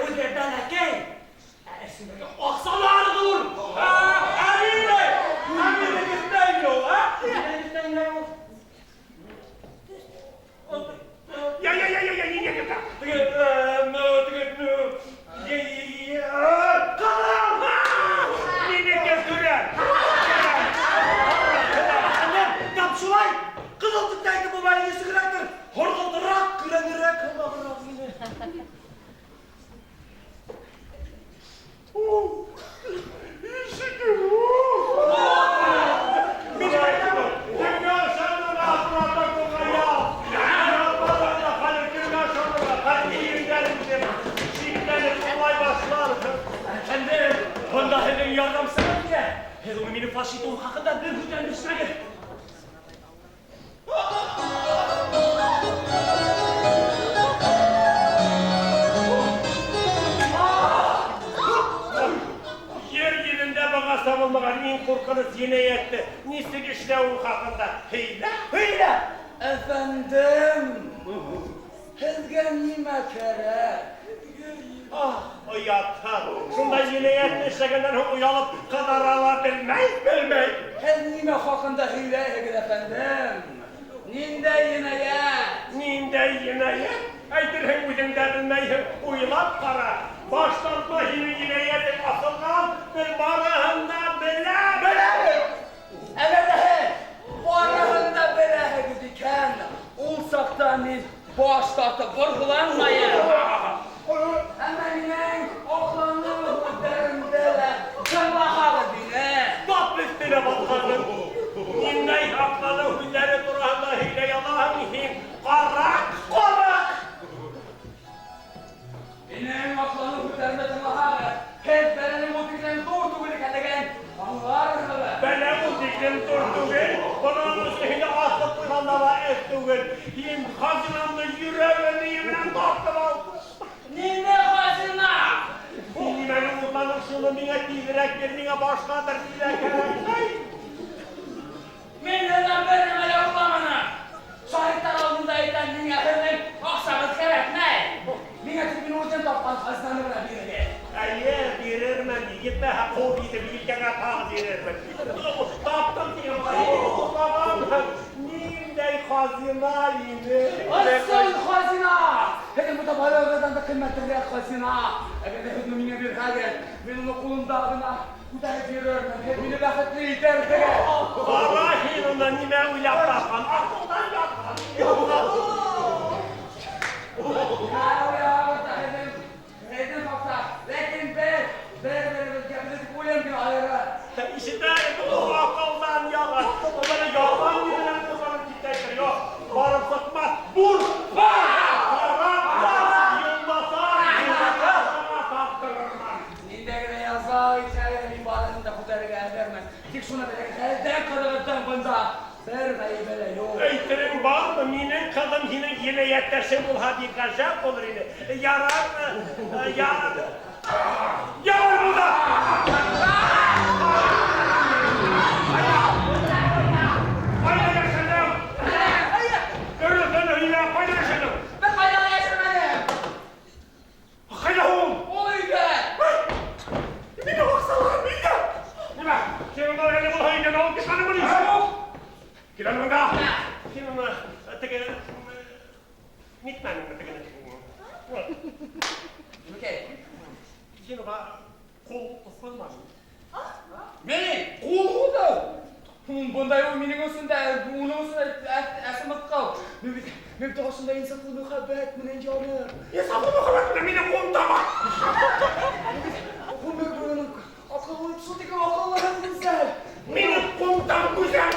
Үҙе бәләкәй, ә эсендәге аҡсалар ҙур. Ә ниндәй? Ә ниндәй төҫтә ине ул, ә? Ниндәй төҫтә ине ул? Йә, йә, йә, йә, йә, ниндәй төҫтә? Теге, теге, йә, йә, йә, ҡыҙыл. Минеке көрән. Әфәндем, тап шулай. Ҡыҙыл төҫтә ине был, әле нисегерәктер. Һорғолтораҡ, көрәнерәк һымағыраҡ ине. Мин әйтәм, кемгә ышанырға, протоколға яҙ. Яҙмағанда хәҙер кемгә ышанырға? Хәҙер кейемдәреңде шикләнеп уйлай башларһың. Әфәндем, бында һеҙҙең ярҙамсығыҙ килә. Һеҙ уны мине фаш итеү хаҡында бер һүҙ ҙә эндәшмәгеҙ. Ер йөҙөндә бығаса булмаған иң ҡурҡыныс енәйәтте нисек эшләүең хаҡында һөйлә. Һөйлә. Әфәндем, һеҙгә нимә кәрәк? Ах, оятһыҙ. Шундай енәйәтте эшләгәндән һуң оялып ҡыҙара ла белмәй, белмәй. Һеҙ нимә хаҡында һөйләйһегеҙ, әфәндем? Ниндәй енәйәт? Ниндәй енәйәт? Әйтерһең, үҙең дә белмәйһең. Уйлап ҡара. Баш тартма, һинең енәйәтең асылған, беҙ барыһын да беләбеҙ. Беләбеҙ. Әгәр ҙә һеҙ барыһын да беләһегеҙ икән, ул саҡта мин баш тартып борғоланмайым. Әммә минең аҡланыу һүҙҙәремде лә тыңлаһағыҙ ине. Тап өҫтөнә баҫҡанһың. Ниндәй аҡланыу һүҙҙәре тураһында һөйләй алаһың һин? Ҡараҡ, ҡараҡ. Минең аҡланыу һүҙҙәремде тыңлаһағыҙ, һеҙ бәләнең ул тиклем ҙур түгел икәнлеген аңларһығыҙ. Бәлә ул тиклем ҙур түгел, бының өсөн һине аҫып ҡуйғанда ла эш түгел. Һин хазинамды йөрәге мейе менән тартып алдың. Ниндәй хазина? Һин нимәне урланың, шуны миңә тиҙерәк бир, миңә башҡа бер ни ҙә кәрәкмәй. Мин һеҙҙән бер нәмә лә урламаным. Шаһиттар алдында әйтәм, миңә һеҙҙең аҡсағыҙ кәрәкмәй. Миңә тик мин үҙем тапҡан хазинаны ғына бирегеҙ. Әйе, бирермен, етмәһә ҡыуып етеп елкәңә тағы бирермен. Таптым тием, урлаганһың. Ниндәй хазина ине? Ысын хазина! Һеҙҙең бөтә байлығығыҙҙан да ҡиммәтерәк хазина. Әгәр ҙә һеҙ уны миңә бирһәгеҙ, мин уны ҡулымда ғына күтәреп йөрөрмөн. Һеҙ мине бәхетле итәрһегеҙ. Ҡара һин уны нимә уйлап тапҡан? Аҡылдан ятҡан. Һеҙҙең хаҡта, ләкин беҙ бер-беребеҙгә беҙ үлем генә айыра. Ишетәйек, ул аҡылдан яҙған. Тик шуны белегеҙ, һеҙҙең ҡыҙығыҙҙың бында бер ғәйебе лә юҡ. Әйтерең бармы, минең ҡыҙым һинең енәйәттәшең булһа, бик ғәжәп булыр ине. Ярармы? Ярар. Ярар булды! Ҡайҙа йәшерҙең? Дөрөҫөн һөйлә, ҡайҙа йәшерҙең? Бер ҡайҙа ла йәшермәнем. Ҡайҙа ул? Ул өйҙә. Минең аҡсаларым өйҙә. Нимә, һин уны әле булһа өйҙән алып киткәнеңме ни? Юҡ. Кил әле бында. Һин уны теге нитмәнеңме тегене? Нимәкәй? Һин уға ҡул һуҙманыңмы? Мин ҡул һуҙыу. Бындай ул минең өсөн дә, уның өсөн дә әсе мыҫҡыл. Мин бит ошондай инсафлы мөхәббәт менән янып. Инсафлы мөхәббәт менән минең ҡулым таба. Ғүмер буйының аҡыллы, шул тиклем аҡыллы һәм гүзәл. Минең ҡумтам гүзәл.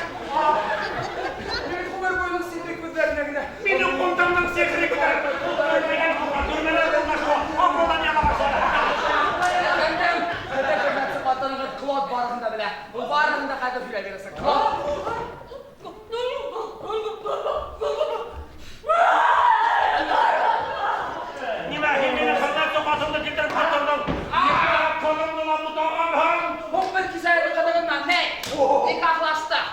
Мин ғүмер буйының сихри күҙҙәренә генә. Минең ҡумтамдың сихри күҙҙәре. Күрмәгән ҡулға, күрмәгән ҡулға, аҡылдан яна башланы. Әфәндем, һеҙҙең хеҙмәтсе ҡатынығыҙ Клод барыһын да белә. Ул барыһын да хәҙер һөйләп бирәсәк. Клод. Нимә, һин минең хеҙмәтсе ҡатынды килтереп ҡатырҙың? Ҡыҙымды ла бутағанһың. Һуң беҙ кисә ҡыҙығыҙ менән никахлаштыҡ.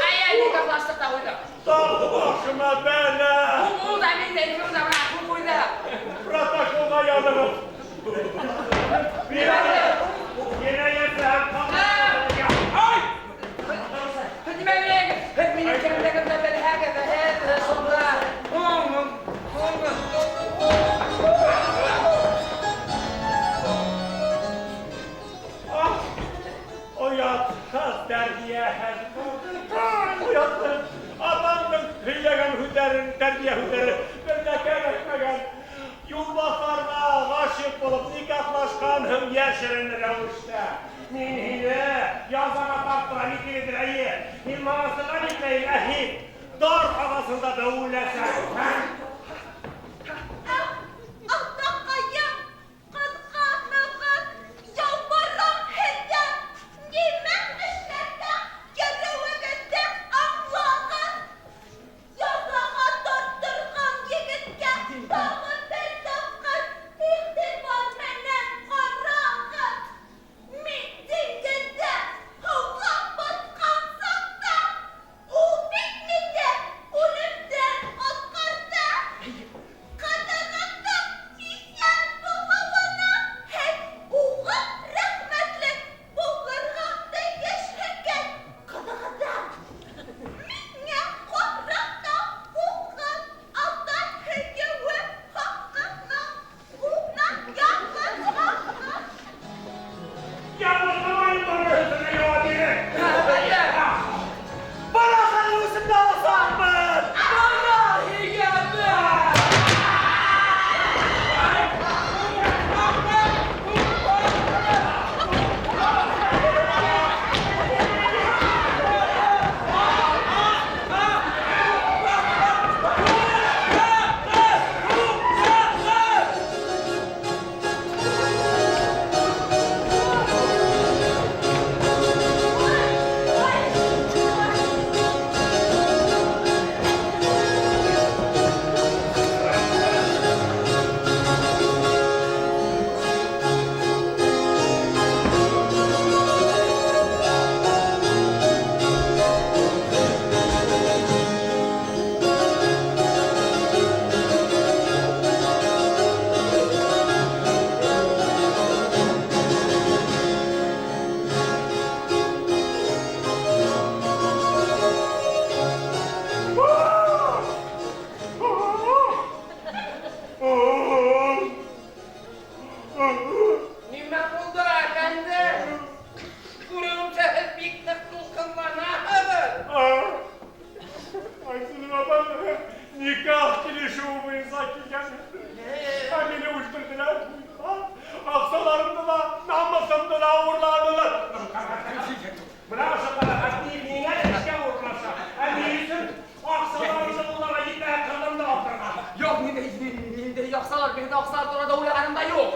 Әй, никахлаштыҡ та ҡуйҙыҡ. Тағы башыма бәлә. Ул да мин дә икебеҙ ҙә бына ҡул ҡуйҙыҡ. Протоколға яҙығыҙ. Енәйәтсе һәм Ай! Һеҙ нимә беләһегеҙ? Һеҙ минең кемлегемде белһәгеҙ, һеҙ шунда. Оятһыҙ тәрбиәһеҙ. Оятһыҙ. Атаңдың һөйләгән һүҙҙәрен, тәрбиә һүҙҙәре бер ҙә кәрәкмәгән. Юлбаҫарға ғашиҡ булып никахлашҡанһың йәшерен рәүештә. Мин һине язаға тарттырам икегеҙҙе, эйе. Мин монастырға китмәйем, ә һин дар ағасында дәүләсәң. Атаҡайым, ҡыҙғанығыҙ, ялбарам һеҙгә, нимә эшләргә кәрәүегеҙҙе аңлағыҙ. Язаға тарттырған егеткә тағы бер тапҡыр иғтибар менән ҡарағыҙ. Мин диңгеҙҙә һыуға батҡан саҡта ул бит мине үлемдән ҡотҡарҙы. Ҡыҙығыҙҙың иҫән булыуына һеҙ уға рәхмәтле булырға тейешһегеҙ. Ҡыҙығыҙҙан миңә ҡарата булған ата һөйөүе хаҡына уны ярлыҡағыҙ. Ярлыҡамайым барыһына яуап бирер. Әфәндем! Бара хәҙер үсемде аласаҡмын. Бына һиңә бер! Нимә булды, әфәндем? Күреүемсә, һеҙ бик ныҡ тулҡынланаһығыҙ. Айсылыу апам никах килешеүе буйынса килгән. Ә мине үлтерҙеләр. Аҡсаларымды ла, намыҫымды ла урланылар. Бына ошо ҡәбәхәт миңә эшкә урынлаша. Ә ни өсөн аҡсаларымды уларға етмәһә ҡыҙымды алып Юҡ, ниндәй аҡсалар, минең аҡсалар турала уйлағаным да юҡ.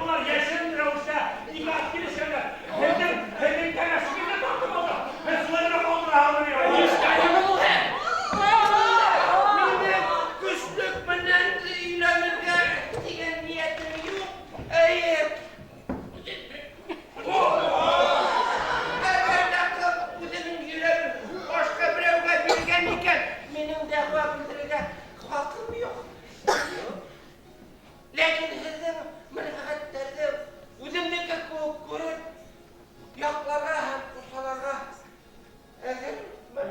Улар йәшерен рәүештә никах килешкәндәр. Һеҙҙең, һеҙҙең кәңәшегеҙҙе тартып алдыҡ. Һеҙ шулай ғына ҡалдыраһығыҙмы ни? Нишләйһегеҙ ул һеҙ? Минең көслөк менән өйләнергә тигән ниәтем юҡ. Эйе. Әгәр ҙә ҡыҙ үҙенең йөрәген башҡа берәүгә биргән икән, минең дәғүә белдерергә хаҡым юҡ. Ләкин һеҙҙең мәнфәғәттәрҙе үҙемдеке кеүек күреп, яҡларға һәм ҡурсаларға әҙермен.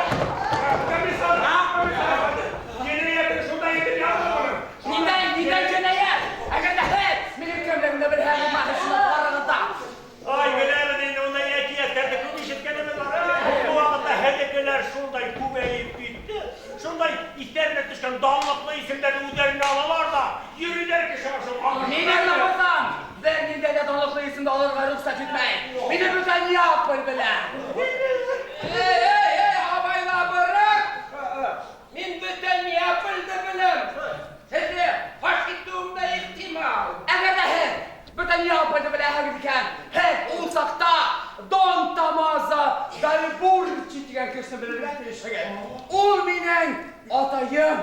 Комиссар, комиссар. Енәйәтен шунда итеп яҙҙым. Ниндәй, ниндәй енәйәт? Әгәр ҙә һеҙ минең кемлегемде белһәгеҙ, шуны ҡарағыҙ ҙа. Ай, беләбеҙ инде ундай әкиәттәрҙе күп ишеткәнебеҙ бар. Был ваҡытта һеҙҙекеләр шундай күбәйеп китте. Шундай иҫтәренә төшкән данлыҡлы исемдәрҙе үҙҙәренә алалар ҙа, йөрөйҙәр кеше шул. Минең намыҫым бер ниндәй ҙә данлыҡлы исемде алырға рөхсәт итмәй. Мине бөтә Неаполь белә. Эй, эй, эй, абайлабыраҡ! Мин бөтә Неапольде беләм. Һеҙҙе фаш итеүем дә ихтимал. Әгәр ҙә һеҙ бөтә Неапольде беләһегеҙ икән, һеҙ ул саҡта Дон Томмазо Дальбурчи тигән кешене белергә тейешһегеҙ. Ул минең атайым.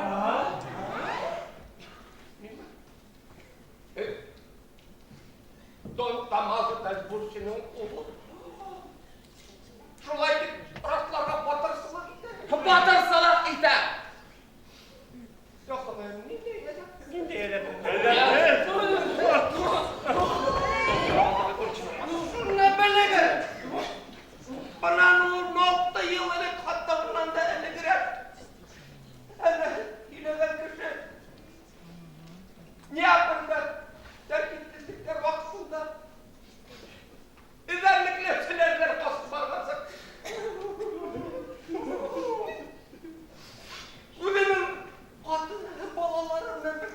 Дон Томмазо Дальбурчиның улы. Шулай тип раҫларға батырсылыҡ итә. Батырсылыҡ итә. Йә Хоҙайым, ниндәй әҙәп? Ниндәй әҙәп? Шуны белегеҙ. Бынан 16 йыл элек, хатта унан да элегерәк. Әле һөйләгән кеше Неаполдә тәртипһеҙлектәр ваҡытында эҙәрлекләүселәрҙән ҡасып барғансаҡ үҙенең ҡатыны һәм балалары менән бер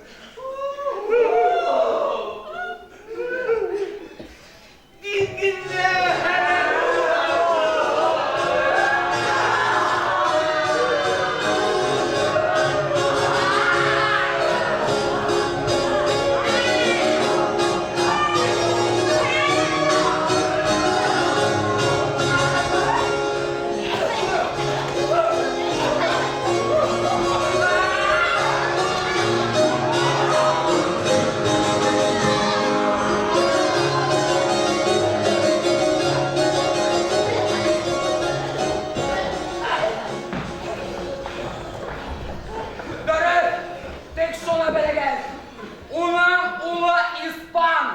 диңгеҙҙә һәләк. Дөрөҫ, тик шуны белегеҙ. Уның улы испан.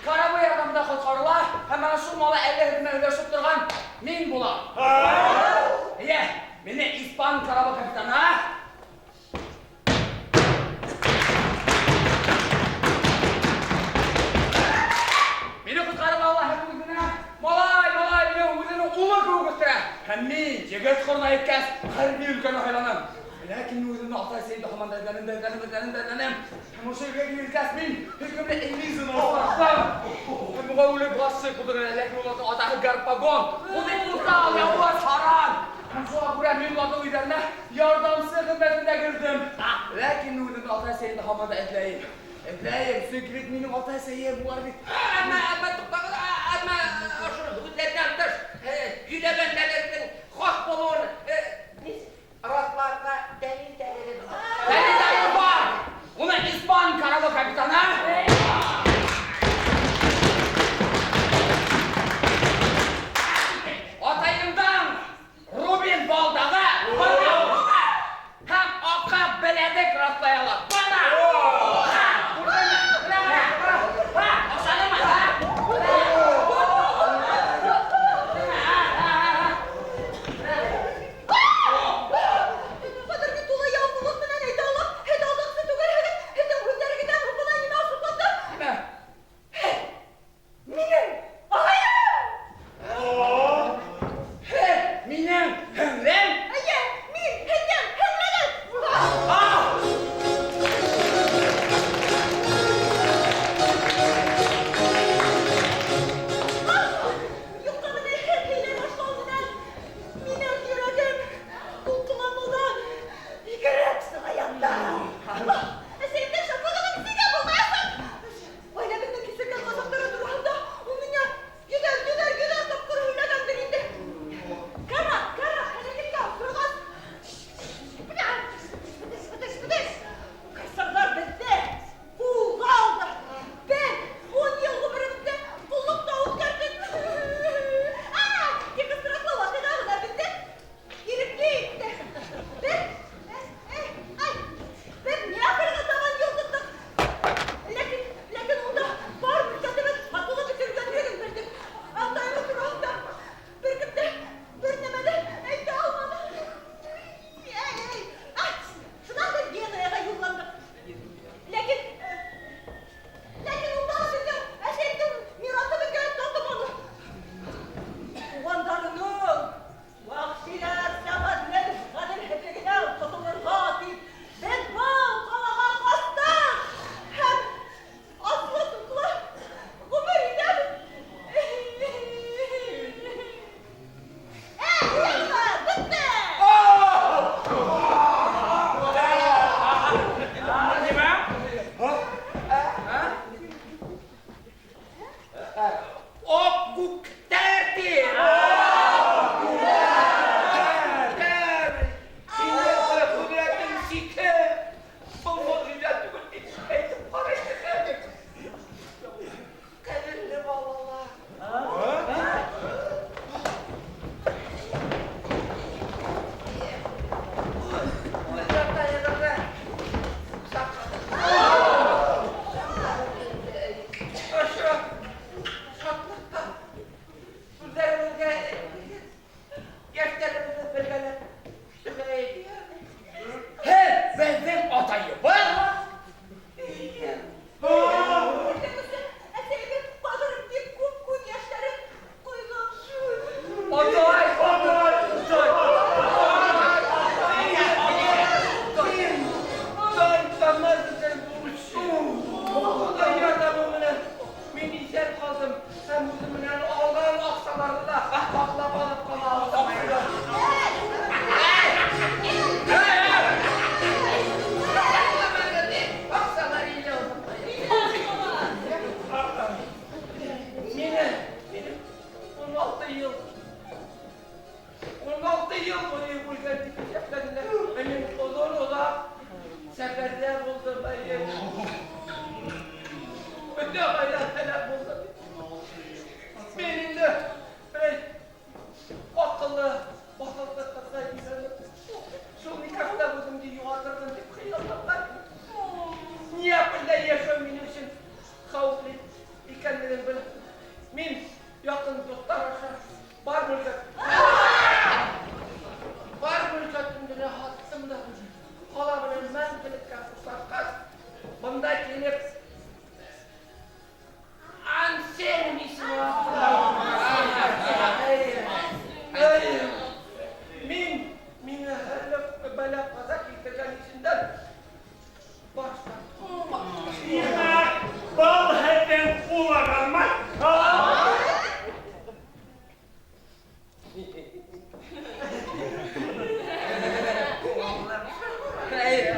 Карабы ярҙамында ҡотҡарыла һәм ана шул малай әле һеҙ менән һөйләшеп торған мин булам. Эйе, мине испан карабы капитаны Мине ҡотҡарып ала һәм үҙенә малай, малай, мине үҙенең улы кеүек үҫтерә. Һәм мин егет ҡорона еткәс, хәрби өлкәне һайланым. Ләкин мин үҙемде атай-әсәйемде һаман да эҙләнем дә эҙләнем, эҙләнем дә эҙләнем. Һәм ошо ергә килеп еткәс, мин һөйкөмлө Элизаны осраттым. Һәм уға үлеп ғашиҡ булдым, ләкин уларҙың атаһы Гарпагон. Ул бик уҫал, яуыз, һаран. Һәм шуға күрә мин уларҙың өйҙәренә ярҙамсы хеҙмәтендә керҙем. Ләкин мин үҙемде атай-әсәйемде һаман да эҙләйем. Эҙләйем, сөнки бит минең атай-әсәйем улар бит. Әммә, әммә, туҡтағыҙ, әммә, ошо һүҙҙәрҙән тыш, һөйләгәндәрегеҙҙең хаҡ булыуын, раҫларға дәлилдәрегеҙ бар. Дәлилдәрегеҙ бар. Уны испан карабы капитаны. Атайымдан Рубин балдағы һәм аҡа беләҙек раҫлай ала. Бына! Һа, күрҙеңме? Бына, бына, бына. Һа, оҡшанымы? Һа? һаҡлап алып ҡала алдым. Аҡсалар илә. Мине 16 йыл 16 йыл буйы үлгән тип иҫәпләнеләр. Мин оҙон-оҙаҡ сәфәрҙә булдым. Бөтә ғаилә һәләк булды. Мин инде берәй аҡыллы, баҫалҡы ҡыҙға өйләнеп, шул никахта үҙемде юғалтырҙым тип хыялланған. Неаполдә йәшәү минең өсөн хәүефле икәнлеген белеп, мин яҡын дуҫтар аша бар мөлкәтемде лә һаттым да, ҡала менән мәңгелеккә хушлашҡас, бында килеп Ансельм исеме астында. Мин миңә бәлә ҡаза килтергән исемдән баш тарттым. Тимәк, был һеҙҙең улығыҙмы?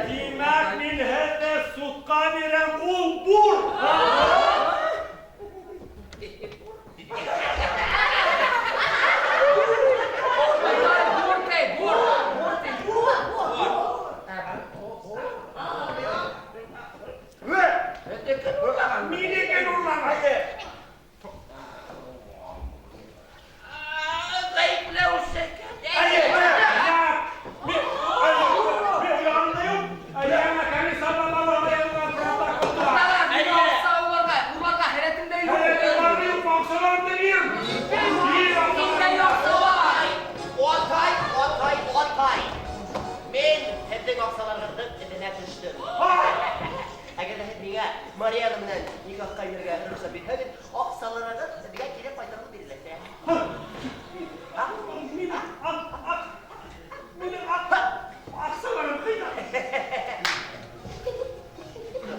Тимәк, мин һеҙҙе судҡа бирәм, ул бур! Минекен урлаған. Ғәйепләүсе. Мин уйлағаным да юҡ. Яңы комиссарҙар яҙылған протоколда. Аҡса урларға һәләтем дә юҡ. Һәләтем юҡ, аҡсаларымды бир. Бир Миндә аҡса бар. Атай, атай, атай. Мин һеҙҙең аҡсаларығыҙҙың эҙенә төштөм. Әгәр ҙә һеҙ миңә Мариана менән никахҡа инергә рөхсәт бирһәгеҙ, аҡсаларығыҙ һеҙгә кире ҡайтарылып биреләсәк. Минең аҡсаларым ҡайҙа?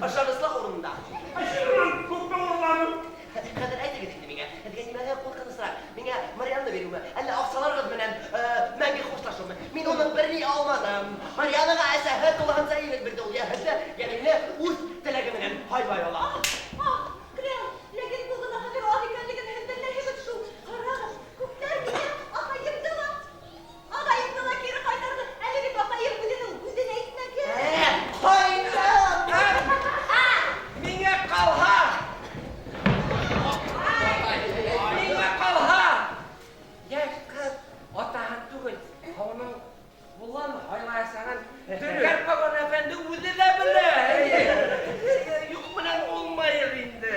Ышаныслы урында. Шунан күпме урланым? Хәҙер әйтегеҙ инде миңә, һеҙгә нимәгә ҡурҡынысыраҡ? Миңә Мариананы биреүме, әллә аҡсаларығыҙ менән мәңге хушлашыумы? Мин уның бер ни алманым. Марианаға әсәһе тулыһынса ирек бирҙе, ул йә һеҙҙе, йә мине үҙ теләге менән һайлай ала. Креон, ләкин был гонаһы аҙ икәнлеген һеҙ беләһегеҙ шул. Ҡарағыҙ, күптәр миңә ағайымды ла кире ҡайтарҙы. Әле бит атайым үҙенең һүҙен әйтмәгән. Ҡайҙан? Миңә ҡалһа, йәш ҡыҙ атаһын түгел, уның улын һайлаясағын Гарпагон әфәнде үҙе лә белә. Юҡ менән булмайыр инде.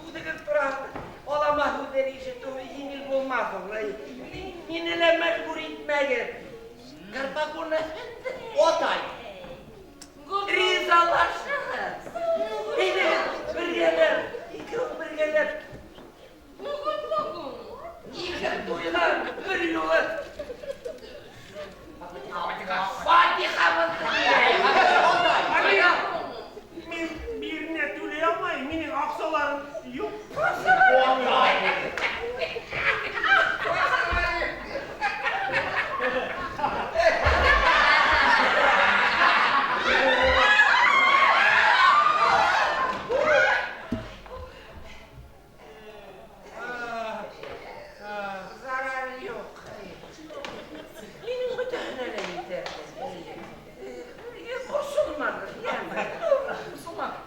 Үҙегеҙ тураһында алама һүҙҙәр ишетеү еңел булмаҫ ул. Мине лә мәжбүр итмәгеҙ. Гарпагон әфәнде. Атай. Ризалашығыҙ. Әйҙәгеҙ, бергәләп, икәү бергәләп. Ике туйға бер юлы. Фатихабыҙҙы бирәйек. Мин беренә түләй алмайым, минең аҡсаларым юҡ. Зарары юҡ. Минең бөтәһенә лә етә. Борсолмағыҙ, йәме. Борсолмағыҙ.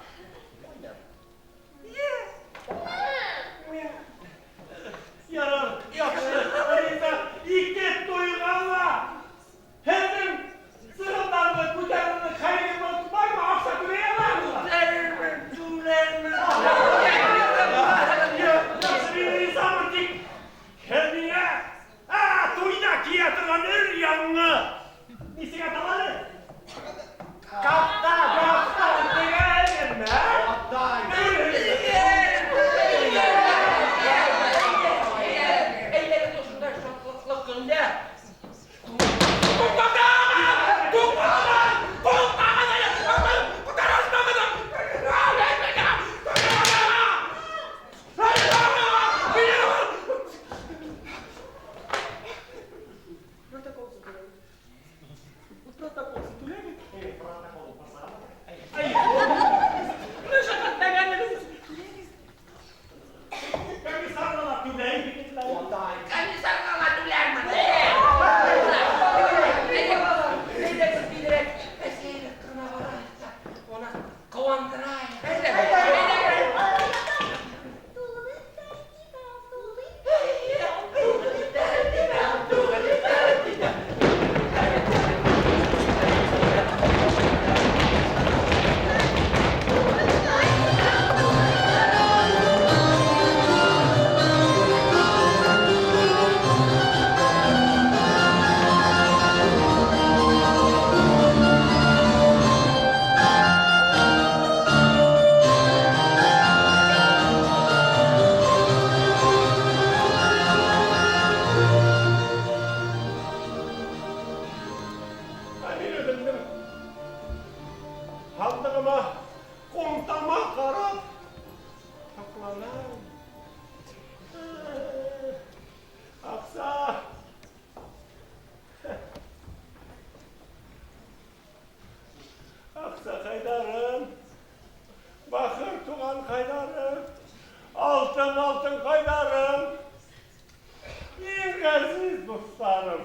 Мин ярар, яҡшы, риза, ике туйға ла һеҙҙең сығымдарҙы күтәрерлек хәлегеҙ бармы? Аҡса түләй алаһығыҙмы? Түләрмен, түләрмен. Яҡшы, мин ризамын, тик һеҙ миңә туйҙа кейә торған өр-яңы нисек атала әле? Кафтан. Кафтан тегәһегеҙме, ә? Атай. Әйҙәгеҙ ошондай шатлыҡлы көндә. дуҫтарым.